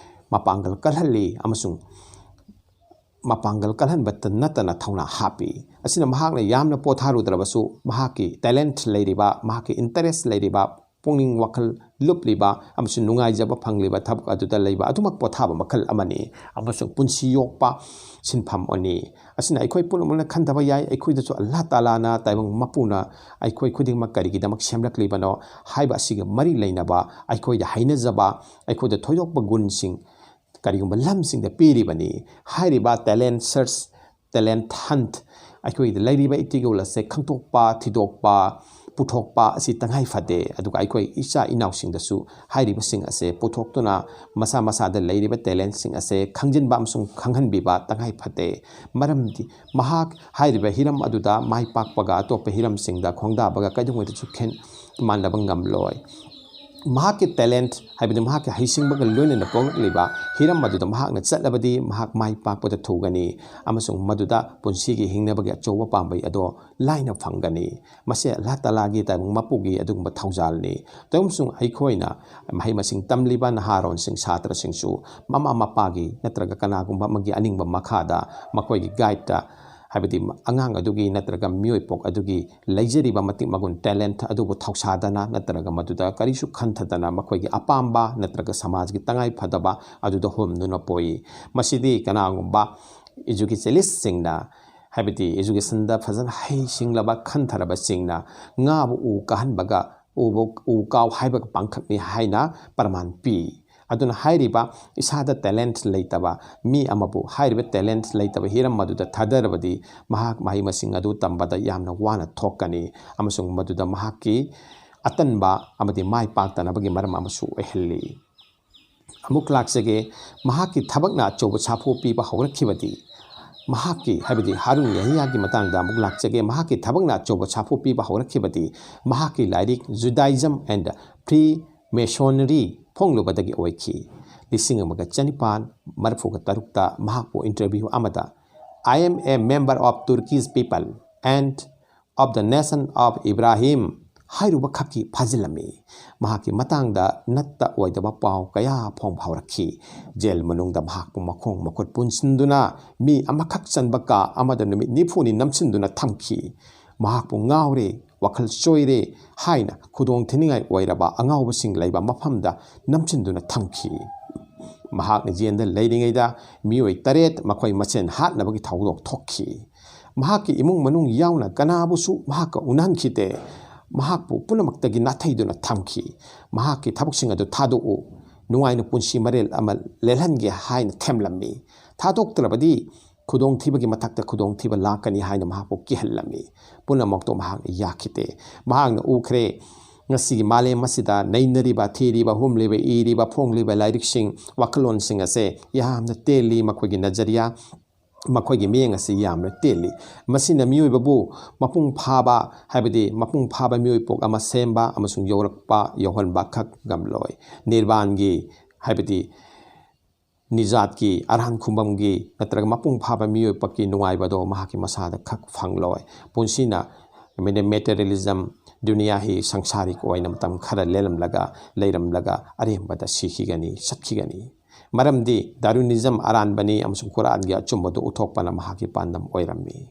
ꯃꯄꯥꯡꯒꯜ ꯀꯜꯍꯜꯂꯤ ꯑꯃꯁꯨꯡ ꯃꯄꯥꯡꯒꯜ ꯀꯜꯍꯟꯕꯇ ꯅꯠꯇꯅ ꯊꯧꯅꯥ ꯍꯥꯞꯄꯤ꯫ ꯑꯁꯤꯅ ꯃꯍꯥꯛꯅ ꯌꯥꯝꯅ ꯄꯣꯊꯥꯔꯨꯗ꯭ꯔꯕꯁꯨ, ꯃꯍꯥꯛꯀꯤ ꯇꯦꯂꯦꯟꯠ ꯂꯩꯔꯤꯕ, ꯃꯍꯥꯛꯀꯤ ꯏꯟꯇꯔꯦꯁ ꯂꯩꯔꯤꯕ, ꯄꯨꯛꯅꯤꯡ ꯋꯥꯈꯜ ꯂꯨꯞꯂꯤꯕ ꯑꯃꯁꯨꯡ ꯅꯨꯡꯉꯥꯏꯖꯕ ꯐꯪꯂꯤꯕ ꯊꯕꯛ ꯑꯗꯨꯗ ꯂꯩꯕ ꯑꯗꯨꯃꯛ ꯄꯣꯊꯥꯕ ꯃꯈꯜ ꯑꯃꯅꯤ ꯑꯃꯁꯨꯡ ꯄꯨꯟꯁꯤ ꯌꯣꯛꯄ ꯁꯤꯟꯐꯝ ꯑꯅꯤ꯫ ꯑꯁꯤꯅ ꯑꯩꯈꯣꯏ ꯄꯨꯝꯅꯃꯛꯅ ꯈꯟꯊꯕ ꯌꯥꯏ, ꯑꯩꯈꯣꯏꯗꯁꯨ ꯑꯜꯂꯥꯍ ꯇꯥꯂꯥꯅ, ꯇꯥꯏꯕꯪ ꯃꯄꯨꯅ ꯑꯩꯈꯣꯏ ꯈꯨꯗꯤꯡꯃꯛ ꯀꯔꯤꯒꯤꯗꯃꯛ ꯁꯦꯝꯂꯛꯂꯤꯕꯅꯣ ꯍꯥꯏꯕ ꯑꯁꯤꯒ ꯃꯔꯤ ꯂꯩꯅꯕ, ꯑꯩꯈꯣꯏꯗ ꯍꯩꯅꯖꯕ, ꯑꯩꯈꯣꯏꯗ ꯊꯣꯏꯗꯣꯛꯄ ꯒꯨꯟꯁꯤꯡ ꯀꯔꯤꯒꯨꯝꯕ ꯂꯝꯁꯤꯡꯗ ꯄꯤꯔꯤꯕꯅꯤ꯫ ꯍꯥꯏꯔꯤꯕ ꯇꯦꯂꯦꯟꯠ ꯁꯔꯆ, ꯇꯦꯂꯦꯟꯠ ꯍꯟꯠ, ꯑꯩꯈꯣꯏꯗ ꯂꯩꯔꯤꯕ ꯏꯊꯤꯜ ꯑꯁꯦ ꯈꯪꯗꯣꯛꯄ, ꯊꯤꯗꯣꯛꯄ, ꯄꯨꯊꯣꯛꯄ ꯑꯁꯤ ꯇꯉꯥꯏ ꯐꯗꯦ꯫ ꯑꯗꯨꯒ ꯑꯩꯈꯣꯏ ꯏꯆꯥ ꯏꯅꯥꯎꯁꯤꯡꯗꯁꯨ ꯍꯥꯏꯔꯤꯕꯁꯤꯡ ꯑꯁꯦ ꯄꯨꯊꯣꯛꯇꯨꯅ ꯃꯁꯥ ꯃꯁꯥꯗ ꯂꯩꯔꯤꯕ ꯇꯦꯂꯦꯟꯠꯁꯤꯡ ꯑꯁꯦ ꯈꯪꯖꯤꯟꯕ ꯑꯃꯁꯨꯡ ꯈꯪꯍꯟꯕꯤꯕ ꯇꯉꯥꯏ ꯐꯗꯦ꯫ ꯃꯔꯝꯗꯤ ꯃꯍꯥꯛ ꯍꯥꯏꯔꯤꯕ ꯍꯤꯔꯝ ꯑꯗꯨꯗ ꯃꯥꯏ ꯄꯥꯛꯄꯒ ꯑꯇꯣꯞꯄ ꯍꯤꯔꯝꯁꯤꯡꯗ ꯈꯣꯡꯗꯥꯕꯒ ꯀꯩꯗꯧꯉꯩꯗꯁꯨ ꯈꯦꯟ-, ꯃꯥꯟꯅꯕ ꯉꯝꯂꯣꯏ꯫ ꯃꯍꯥꯛꯀꯤ ꯇꯦꯂꯦꯟꯠ, ꯍꯥꯏꯕꯗꯤ ꯃꯍꯥꯛꯀꯤ ꯍꯩꯁꯤꯡꯕꯒ ꯂꯣꯏꯅꯅ ꯄꯣꯛꯂꯛꯂꯤꯕ ꯍꯤꯔꯝ ꯑꯗꯨꯗ ꯃꯍꯥꯛꯅ ꯆꯠꯂꯕꯗꯤ ꯃꯍꯥꯛ ꯃꯥꯏ ꯄꯥꯛꯄꯗ ꯊꯨꯒꯅꯤ ꯑꯃꯁꯨꯡ ꯃꯗꯨꯗ ꯄꯨꯟꯁꯤꯒꯤ ꯍꯤꯡꯅꯕꯒꯤ ꯑꯆꯧꯕ ꯄꯥꯝꯕꯩ ꯑꯗꯣ ꯂꯥꯏꯅ ꯐꯪꯒꯅꯤ꯫ ꯃꯁꯤ ꯑꯜꯂꯥꯍ ꯇꯥꯂꯥꯒꯤ ꯇꯥꯏꯕꯪ ꯃꯄꯨꯒꯤ ꯑꯗꯨꯒꯨꯝꯕ ꯊꯧꯖꯥꯜꯅꯤ꯫ ꯑꯗꯨꯒꯨꯝꯁꯨꯡ ꯑꯩꯈꯣꯏꯅ ꯃꯍꯩ ꯃꯁꯤꯡ ꯇꯝꯂꯤꯕ ꯅꯍꯥꯔꯣꯟꯁꯤꯡ, ꯁꯥꯇ꯭ꯔꯁꯤꯡꯁꯨ ꯃꯃꯥ ꯃꯄꯥꯒꯤ ꯅꯠꯇ꯭ꯔꯒ ꯀꯅꯥꯒꯨꯝꯕ ꯑꯃꯒꯤ ꯑꯅꯤꯡꯕ ꯃꯈꯥꯗ ꯃꯈꯣꯏꯒꯤ ꯒꯥꯏꯗꯇ, ꯍꯥꯏꯕꯗꯤ ꯑꯉꯥꯡ ꯑꯗꯨꯒꯤ ꯅꯠꯇ꯭ꯔꯒ ꯃꯤꯑꯣꯏꯄꯣꯛ ꯑꯗꯨꯒꯤ ꯂꯩꯖꯔꯤꯕ ꯃꯇꯤꯛ ꯃꯒꯨꯟ, ꯇꯦꯂꯦꯟꯠ ꯑꯗꯨꯕꯨ ꯊꯧꯁꯥꯗꯅ ꯅꯠꯇ꯭ꯔꯒ ꯃꯗꯨꯗ ꯀꯔꯤꯁꯨ ꯈꯟꯊꯗꯅ ꯃꯈꯣꯏꯒꯤ ꯑꯄꯥꯝꯕ ꯅꯠꯇ꯭ꯔꯒ ꯁꯃꯥꯖꯒꯤ ꯇꯉꯥꯏ ꯐꯗꯕ ꯑꯗꯨꯗ ꯍꯣꯝꯗꯨꯅ ꯄꯣꯛꯏ꯫ ꯃꯁꯤꯗꯤ ꯀꯅꯥꯒꯨꯝꯕ ꯏꯖꯨꯀꯦꯁꯅꯤꯁꯁꯤꯡꯅ, ꯍꯥꯏꯕꯗꯤ ꯏꯖꯨꯀꯦꯁꯟꯗ ꯐꯖꯅ ꯍꯩꯁꯤꯡꯂꯕ ꯈꯟꯊꯔꯕꯁꯤꯡꯅ ꯉꯥꯕꯨ ꯎ ꯀꯥꯍꯟꯕꯒ ꯎꯕꯨ ꯎ ꯀꯥꯎ ꯍꯥꯏꯕꯒ ꯄꯥꯡꯈꯛꯅꯤ ꯍꯥꯏꯅ ꯄ꯭ꯔꯃꯥꯟ ꯄꯤ꯫ ꯑꯗꯨꯅ ꯍꯥꯏꯔꯤꯕ ꯏꯁꯥꯗ ꯇꯦꯂꯦꯟꯠ ꯂꯩꯇꯕ ꯃꯤ ꯑꯃꯕꯨ ꯍꯥꯏꯔꯤꯕ ꯇꯦꯂꯦꯟꯠ ꯂꯩꯇꯕ ꯍꯤꯔꯝ ꯑꯗꯨꯗ ꯊꯥꯗꯔꯕꯗꯤ ꯃꯍꯥꯛ ꯃꯍꯩ ꯃꯁꯤꯡ ꯑꯗꯨ ꯇꯝꯕꯗ ꯌꯥꯝꯅ ꯋꯥꯅ ꯊꯣꯛꯀꯅꯤ ꯑꯃꯁꯨꯡ ꯃꯗꯨꯗ ꯃꯍꯥꯛꯀꯤ ꯑꯇꯟꯕ ꯑꯃꯗꯤ ꯃꯥꯏ ꯄꯥꯛꯇꯅꯕꯒꯤ ꯃꯔꯝ ꯑꯃꯁꯨ ꯑꯣꯏꯍꯜꯂꯤ꯫ ꯑꯃꯨꯛ ꯂꯥꯛꯆꯒꯦ꯫ ꯃꯍꯥꯛꯀꯤ ꯊꯕꯛꯅ ꯑꯆꯧꯕ ꯁꯥꯐꯨ ꯄꯤꯕ ꯍꯧꯔꯛꯈꯤꯕꯗꯤ, ꯃꯍꯥꯛꯀꯤ, ꯍꯥꯏꯕꯗꯤ ꯍꯥꯔꯨꯟ ꯌꯥꯍꯤꯌꯥꯒꯤ ꯃꯇꯥꯡꯗ ꯑꯃꯨꯛ ꯂꯥꯛꯆꯒꯦ꯫ ꯃꯍꯥꯛꯀꯤ ꯊꯕꯛꯅ ꯑꯆꯧꯕ ꯁꯥꯐꯨ ꯄꯤꯕ ꯍꯧꯔꯛꯈꯤꯕꯗꯤ ꯃꯍꯥꯛꯀꯤ ꯂꯥꯏꯔꯤꯛ Judaism and Freemasonry ꯐꯣꯡꯂꯨꯕꯗꯒꯤ ꯑꯣꯏꯈꯤ꯫ ꯂꯤꯁꯤꯡ ꯑꯃꯒ ꯆꯅꯤꯄꯥꯟ ꯃꯔꯤꯐꯨꯒ ꯇꯔꯨꯛꯇ ꯃꯍꯥꯛꯄꯨ interview ꯑꯃꯗ, "I am a member of Turkish people and of the nation of Ibrahim" ꯍꯥꯏꯔꯨꯕ ꯈꯛꯀꯤ ꯐꯥꯖꯤꯜꯂꯝꯃꯤ꯫ ꯃꯍꯥꯛꯀꯤ ꯃꯇꯥꯡꯗ ꯅꯠꯇ ꯑꯣꯏꯗꯕ ꯄꯥꯎ ꯀꯌꯥ ꯐꯣꯡꯕ ꯍꯧꯔꯛꯈꯤ꯫ ꯖꯦꯜ ꯃꯅꯨꯡꯗ ꯃꯍꯥꯛꯄꯨ ꯃꯈꯣꯡ ꯃꯈꯨꯠ ꯄꯨꯟꯁꯤꯟꯗꯨꯅ ꯃꯤ ꯑꯃꯈꯛ ꯆꯟꯕ ꯀꯥ ꯑꯃꯗ ꯅꯨꯃꯤꯠ ꯅꯤꯐꯨꯅꯤ ꯅꯝꯁꯤꯟꯗꯨꯅ ꯊꯝꯈꯤ꯫ ꯃꯍꯥꯛꯄꯨ ꯉꯥꯎꯔꯦ, ꯋꯥꯈꯜ ꯆꯣꯏꯔꯦ ꯍꯥꯏꯅ ꯈꯨꯗꯣꯡ ꯊꯤꯅꯤꯡꯉꯥꯏ ꯑꯣꯏꯔꯕ ꯑꯉꯥꯎꯕꯁꯤꯡ ꯂꯩꯕ ꯃꯐꯝꯗ ꯅꯝꯁꯤꯟꯗꯨꯅ ꯊꯝꯈꯤ꯫ ꯃꯍꯥꯛꯅ ꯖꯦꯜꯗ ꯂꯩꯔꯤꯉꯩꯗ ꯃꯤꯑꯣꯏ ꯇꯔꯦꯠ ꯃꯈꯣꯏ ꯃꯁꯦꯟ ꯍꯥꯠꯅꯕꯒꯤ ꯊꯧꯗꯣꯛ ꯊꯣꯛꯈꯤ꯫ ꯃꯍꯥꯛꯀꯤ ꯏꯃꯨꯡ ꯃꯅꯨꯡ ꯌꯥꯎꯅ ꯀꯅꯥꯕꯨꯁꯨ ꯃꯍꯥꯛꯀ ꯎꯅꯍꯟꯈꯤꯗꯦ꯫ ꯃꯍꯥꯛꯄꯨ ꯄꯨꯝꯅꯃꯛꯇꯒꯤ ꯅꯥꯊꯩꯗꯨꯅ ꯊꯝꯈꯤ꯫ ꯃꯍꯥꯛꯀꯤ ꯊꯕꯛꯁꯤꯡ ꯑꯗꯨ ꯊꯥꯗꯣꯛꯎ, ꯅꯨꯡꯉꯥꯏꯅ ꯄꯨꯟꯁꯤ ꯃꯔꯦꯜ ꯑꯃ ꯂꯦꯜꯍꯟꯒꯦ ꯍꯥꯏꯅ ꯊꯦꯝꯂꯝꯃꯤ꯫ ꯊꯥꯗꯣꯛꯇ꯭ꯔꯕꯗꯤ ꯈꯨꯗꯣꯡꯊꯤꯕꯒꯤ ꯃꯊꯛꯇ ꯈꯨꯗꯣꯡꯊꯤꯕ ꯂꯥꯛꯀꯅꯤ ꯍꯥꯏꯅ ꯃꯍꯥꯛꯄꯨ ꯀꯤꯍꯜꯂꯝꯃꯤ꯫ ꯄꯨꯝꯅꯃꯛꯇꯣ ꯃꯍꯥꯛꯅ ꯌꯥꯈꯤꯗꯦ꯫ ꯃꯍꯥꯛꯅ ꯎꯈ꯭ꯔꯦ, ꯉꯁꯤꯒꯤ ꯃꯥꯂꯦꯝ ꯑꯁꯤꯗ ꯅꯩꯅꯔꯤꯕ, ꯊꯤꯔꯤꯕ, ꯍꯨꯝꯂꯤꯕ, ꯏꯔꯤꯕ, ꯐꯣꯡꯂꯤꯕ ꯂꯥꯏꯔꯤꯛꯁꯤꯡ, ꯋꯥꯈꯜꯂꯣꯟꯁꯤꯡ ꯑꯁꯦ ꯌꯥꯝꯅ ꯇꯦꯜꯂꯤ꯫ ꯃꯈꯣꯏꯒꯤ ꯅꯖꯔꯤꯌꯥ, ꯃꯈꯣꯏꯒꯤ ꯃꯤꯠꯌꯦꯡ ꯑꯁꯤ ꯌꯥꯝꯅ ꯇꯦꯜꯂꯤ꯫ ꯃꯁꯤꯅ ꯃꯤꯑꯣꯏꯕꯕꯨ ꯃꯄꯨꯡ ꯐꯥꯕ, ꯍꯥꯏꯕꯗꯤ ꯃꯄꯨꯡ ꯐꯥꯕ ꯃꯤꯑꯣꯏꯄꯣꯛ ꯑꯃ ꯁꯦꯝꯕ ꯑꯃꯁꯨꯡ ꯌꯧꯔꯛꯄ, ꯌꯧꯍꯟꯕ ꯈꯛ ꯉꯝꯂꯣꯏ꯫ ꯅꯤꯔꯕꯥꯟꯒꯤ, ꯍꯥꯏꯕꯗꯤ ꯅꯤꯖꯥꯠꯀꯤ, ꯑꯔꯥꯟ ꯈꯨꯝꯕꯝꯒꯤ ꯅꯠꯇ꯭ꯔꯒ ꯃꯄꯨꯡ ꯐꯥꯕ ꯃꯤꯑꯣꯏꯄꯛꯀꯤ ꯅꯨꯡꯉꯥꯏꯕꯗꯣ ꯃꯍꯥꯛꯀꯤ ꯃꯁꯥꯗ ꯈꯛ ꯐꯪꯂꯣꯏ꯫ ꯄꯨꯟꯁꯤꯅ ꯃꯦꯇꯦꯔꯤꯌꯦꯂꯤꯖꯝ, ꯗꯨꯅꯤꯌꯥ ꯍꯤ ꯁꯪꯁꯥꯔꯤꯛ ꯑꯣꯏꯅ ꯃꯇꯝ ꯈꯔ ꯂꯦꯜꯂꯝꯂꯒ, ꯂꯩꯔꯝꯂꯒ ꯑꯔꯦꯝꯕꯗ ꯁꯤꯈꯤꯒꯅꯤ, ꯆꯠꯈꯤꯒꯅꯤ꯫ ꯃꯔꯝꯗꯤ ꯗꯥꯔꯨꯅꯤꯖꯝ ꯑꯔꯥꯟꯕꯅꯤ ꯑꯃꯁꯨꯡ ꯀꯨꯔꯥꯟꯒꯤ ꯑꯆꯨꯝꯕꯗꯨ ꯎꯠꯊꯣꯛꯄꯅ ꯃꯍꯥꯛꯀꯤ ꯄꯥꯟꯗꯝ ꯑꯣꯏꯔꯝꯃꯤ꯫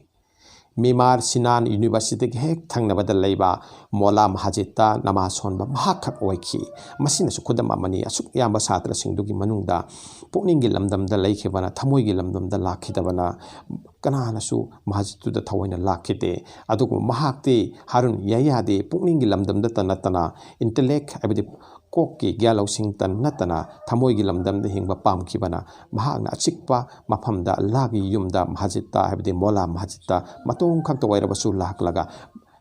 ꯃꯤꯃꯥꯔ ꯁꯤꯅꯥꯟ ꯌꯨꯅꯤꯚꯔꯁꯤꯇꯤꯒꯤ ꯍꯦꯛ ꯊꯪꯅꯕꯗ ꯂꯩꯕ ꯃꯣꯂꯥ ꯃꯍꯥꯖꯤꯠꯇ ꯅꯃꯥꯖ ꯁꯣꯟꯕ ꯃꯍꯥꯛꯈꯛ ꯑꯣꯏꯈꯤ꯫ ꯃꯁꯤꯅꯁꯨ ꯈꯨꯗꯝ ꯑꯃꯅꯤ꯫ ꯑꯁꯨꯛ ꯌꯥꯝꯕ ꯁꯥꯇ꯭ꯔꯁꯤꯡꯗꯨꯒꯤ ꯃꯅꯨꯡꯗ ꯄꯨꯛꯅꯤꯡꯒꯤ ꯂꯝꯗꯝꯗ ꯂꯩꯈꯤꯕꯅ, ꯊꯃꯣꯏꯒꯤ ꯂꯝꯗꯝꯗ ꯂꯥꯛꯈꯤꯗꯕꯅ ꯀꯅꯥꯅꯁꯨ ꯃꯍꯥꯖꯤꯠꯇꯨꯗ ꯊꯑꯣꯏꯅ ꯂꯥꯛꯈꯤꯗꯦ꯫ ꯑꯗꯨꯕꯨ ꯃꯍꯥꯛꯇꯤ, ꯍꯥꯔꯨꯟ ꯌꯥꯍꯌꯥꯗꯤ ꯄꯨꯛꯅꯤꯡꯒꯤ ꯂꯝꯗꯝꯗꯇ ꯅꯠꯇꯅ intellect, ꯍꯥꯏꯕꯗꯤ ꯀꯣꯛꯀꯤ ꯒ꯭ꯌꯥꯟ ꯂꯧꯁꯤꯡꯇ ꯅꯠꯇꯅ ꯊꯃꯣꯏꯒꯤ ꯂꯝꯗꯝꯗ ꯍꯤꯡꯕ ꯄꯥꯝꯈꯤꯕꯅ, ꯃꯍꯥꯛꯅ ꯑꯆꯤꯛꯄ ꯃꯐꯝꯗ ꯑꯜꯂꯥꯍꯒꯤ ꯌꯨꯝꯗ, ꯃꯁꯖꯤꯗꯇ, ꯍꯥꯏꯕꯗꯤ ꯃꯣꯂꯥ ꯃꯁꯖꯤꯗꯇ ꯃꯇꯣꯝ ꯈꯛꯇ ꯑꯣꯏꯔꯕꯁꯨ ꯂꯥꯛꯂꯒ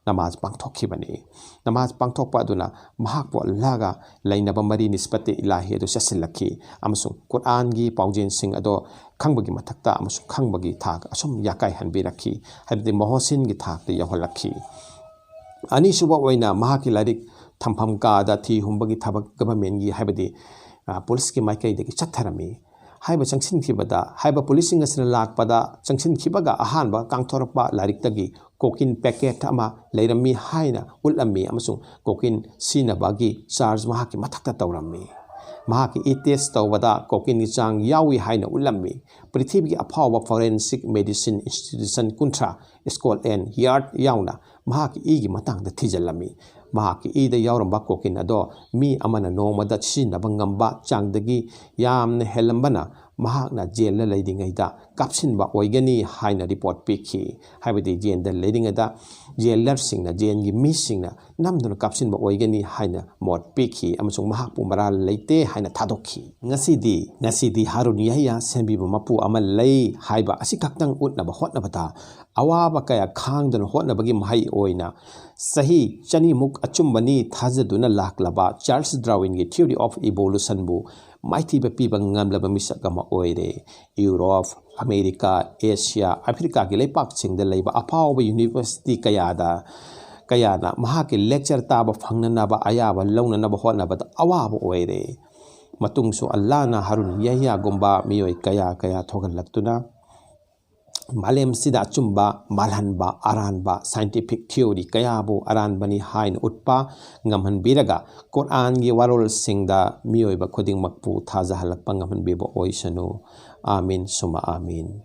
ꯅꯃꯥꯖ ꯄꯥꯡꯊꯣꯛꯈꯤꯕꯅꯤ꯫ ꯅꯃꯥꯖ ꯄꯥꯡꯊꯣꯛꯄ ꯑꯗꯨꯅ ꯃꯍꯥꯛꯄꯨ ꯑꯜꯂꯥꯍꯒ ꯂꯩꯅꯕ ꯃꯔꯤ ꯅꯤꯁꯕꯠꯇꯦ ꯏꯂꯥꯍꯤ ꯑꯗꯨ ꯆꯦꯠꯁꯤꯜꯂꯛꯈꯤ, ꯑꯃꯁꯨꯡ ꯀꯨꯔꯥꯟꯒꯤ ꯄꯥꯎꯖꯦꯜꯁꯤꯡ ꯑꯗꯣ ꯈꯪꯕꯒꯤ ꯃꯊꯛꯇ ꯑꯃꯁꯨꯡ ꯈꯪꯕꯒꯤ ꯊꯥꯛ ꯑꯁꯨꯝ ꯌꯥꯀꯥꯏꯍꯟꯕꯤꯔꯛꯈꯤ, ꯍꯥꯏꯕꯗꯤ ꯃꯣꯍꯣꯁꯤꯟꯒꯤ ꯊꯥꯛꯇ ꯌꯧꯍꯜꯂꯛꯈꯤ꯫ ꯑꯅꯤꯁꯨꯕ ꯑꯣꯏꯅ ꯃꯍꯥꯛꯀꯤ ꯂꯥꯏꯔꯤꯛ ꯊꯝꯐꯝ ꯀꯥꯗ ꯊꯤ ꯍꯨꯝꯕꯒꯤ ꯊꯕꯛ ꯒꯚꯔꯟꯃꯦꯟꯒꯤ, ꯍꯥꯏꯕꯗꯤ, ꯑ, ꯄꯨꯂꯤꯁꯀꯤ ꯃꯥꯏꯀꯩꯗꯒꯤ ꯆꯠꯊꯔꯝꯃꯤ꯫ ꯍꯥꯏꯕ ꯆꯪꯁꯤꯟꯈꯤꯕꯗ, ꯍꯥꯏꯕ ꯄꯨꯂꯤꯁꯁꯤꯡ ꯑꯁꯤꯅ ꯂꯥꯛꯄꯗ ꯆꯪꯁꯤꯟꯈꯤꯕꯒ ꯑꯍꯥꯟꯕ ꯀꯥꯡꯊꯣꯔꯛꯄ ꯂꯥꯏꯔꯤꯛꯇꯒꯤ ꯀꯣꯀꯤꯟ ꯄꯦꯀꯦꯠ ꯑꯃ ꯂꯩꯔꯝꯃꯤ ꯍꯥꯏꯅ ꯎꯠꯂꯝꯃꯤ, ꯑꯃꯁꯨꯡ ꯀꯣꯀꯤꯟ ꯁꯤꯖꯤꯟꯅꯕꯒꯤ ꯆꯥꯔꯖ ꯃꯍꯥꯛꯀꯤ ꯃꯊꯛꯇ ꯇꯧꯔꯝꯃꯤ꯫ ꯃꯍꯥꯛꯀꯤ ꯏ ꯇꯦꯁ ꯇꯧꯕꯗ ꯀꯣꯀꯤꯟꯒꯤ ꯆꯥꯡ ꯌꯥꯎꯏ ꯍꯥꯏꯅ ꯎꯠꯂꯝꯃꯤ꯫ ꯄ꯭ꯔꯤꯊꯤꯕꯤꯒꯤ ꯑꯐꯥꯎꯕ ꯐꯣꯔꯦꯟꯁꯤꯛ ꯃꯦꯗꯤꯁꯤꯟ ꯏꯟꯁꯇꯤꯇ꯭ꯌꯨꯁꯟ ꯀꯨꯟꯊ꯭ꯔꯥ, ꯁ꯭ꯀꯣꯠꯂꯦꯟ ꯌꯥꯔꯗ ꯌꯥꯎꯅ ꯃꯍꯥꯛꯀꯤ ꯏꯒꯤ ꯃꯇꯥꯡꯗ ꯊꯤꯖꯤꯜꯂꯝꯃꯤ꯫ ꯃꯍꯥꯛꯀꯤ ꯏꯗ ꯌꯥꯎꯔꯝꯕ ꯀꯣꯀꯤꯟ ꯑꯗꯣ ꯃꯤ ꯑꯃꯅ ꯅꯣꯡꯃꯗ ꯁꯤꯖꯤꯟꯅꯕ ꯉꯝꯕ ꯆꯥꯡꯗꯒꯤ ꯌꯥꯝꯅ ꯍꯦꯜꯂꯝꯕꯅ ꯃꯍꯥꯛꯅ ꯖꯦꯜꯗ ꯂꯩꯔꯤꯉꯩꯗ ꯀꯥꯞꯁꯤꯟꯕ ꯑꯣꯏꯒꯅꯤ ꯍꯥꯏꯅ ꯔꯤꯄꯣꯔꯠ ꯄꯤꯈꯤ꯫ ꯍꯥꯏꯕꯗꯤ ꯖꯦꯜꯗ ꯂꯩꯔꯤꯉꯩꯗ ꯖꯦꯜꯂꯔꯁꯤꯡꯅ, ꯖꯦꯜꯒꯤ ꯃꯤꯁꯤꯡꯅ ꯅꯝꯗꯨꯅ ꯀꯥꯞꯁꯤꯟꯕ ꯑꯣꯏꯒꯅꯤ ꯍꯥꯏꯅ ꯃꯣꯠ ꯄꯤꯈꯤ ꯑꯃꯁꯨꯡ ꯃꯍꯥꯛꯄꯨ ꯃꯔꯥꯜ ꯂꯩꯇꯦ ꯍꯥꯏꯅ ꯊꯥꯗꯣꯛꯈꯤ꯫ ꯉꯁꯤꯗꯤ, ꯉꯁꯤꯗꯤ ꯍꯥꯔꯨꯟ ꯌꯥꯍꯌꯥ ꯁꯦꯝꯕꯤꯕ ꯃꯄꯨ ꯑꯃ ꯂꯩ ꯍꯥꯏꯕ ꯑꯁꯤꯈꯛꯇꯪ ꯎꯠꯅꯕ ꯍꯣꯠꯅꯕꯗ, ꯑꯋꯥꯕ ꯀꯌꯥ ꯈꯥꯡꯗꯨꯅ ꯍꯣꯠꯅꯕꯒꯤ ꯃꯍꯩ ꯑꯣꯏꯅ ꯆꯍꯤ ꯆꯅꯤꯃꯨꯛ ꯑꯆꯨꯝꯕꯅꯤ ꯊꯥꯖꯗꯨꯅ ꯂꯥꯛꯂꯕ ꯆꯥꯔꯜꯁ ꯗꯥꯔꯋꯤꯟꯒꯤ Theory of Evolutionꯕꯨ ꯃꯥꯏꯊꯤꯕ ꯄꯤꯕ ꯉꯝꯂꯕ ꯃꯤꯁꯛ ꯑꯃ ꯑꯣꯏꯔꯦ꯫ ꯌꯨꯔꯣꯞ, ꯑꯃꯦꯔꯤꯀꯥ, ꯑꯦꯁꯤꯌꯥ, ꯑꯐ꯭ꯔꯤꯀꯥꯒꯤ ꯂꯩꯄꯥꯛꯁꯤꯡꯗ ꯂꯩꯕ ꯑꯐꯥꯎꯕ ꯌꯨꯅꯤꯚꯔꯁꯤꯇꯤ ꯀꯌꯥꯗ, ꯀꯌꯥꯅ ꯃꯍꯥꯛꯀꯤ ꯂꯦꯛꯆꯔ ꯇꯥꯕ ꯐꯪꯅꯅꯕ ꯑꯌꯥꯕ ꯂꯧꯅꯅꯕ ꯍꯣꯠꯅꯕꯗ ꯑꯋꯥꯕ ꯑꯣꯏꯔꯦ꯫ ꯃꯇꯨꯡꯁꯨ ꯑꯜꯂꯥꯅ ꯍꯥꯔꯨꯟ ꯌꯥꯍꯌꯥꯒꯨꯝꯕ ꯃꯤꯑꯣꯏ ꯀꯌꯥ ꯀꯌꯥ ꯊꯣꯛꯍꯜꯂꯛꯇꯨꯅ ꯃꯥꯂꯦꯝꯁꯤꯗ ꯑꯆꯨꯝꯕ ꯃꯥꯜꯍꯟꯕ, ꯑꯔꯥꯟꯕ scientific theory ꯀꯌꯥꯕꯨ ꯑꯔꯥꯟꯕꯅꯤ ꯍꯥꯏꯅ ꯎꯠꯄ ꯉꯝꯍꯟꯕꯤꯔꯒ, ꯀꯨꯔꯥꯟꯒꯤ ꯋꯥꯔꯣꯜꯁꯤꯡꯗ ꯃꯤꯑꯣꯏꯕ ꯈꯨꯗꯤꯡꯃꯛꯄꯨ ꯊꯥꯖꯍꯜꯂꯛꯄ ꯉꯝꯍꯟꯕꯤꯕ ꯑꯣꯏꯁꯅꯨ꯫ ꯑꯥꯃꯤꯟ ꯁꯨꯃ ꯑꯥꯃꯤꯟ꯫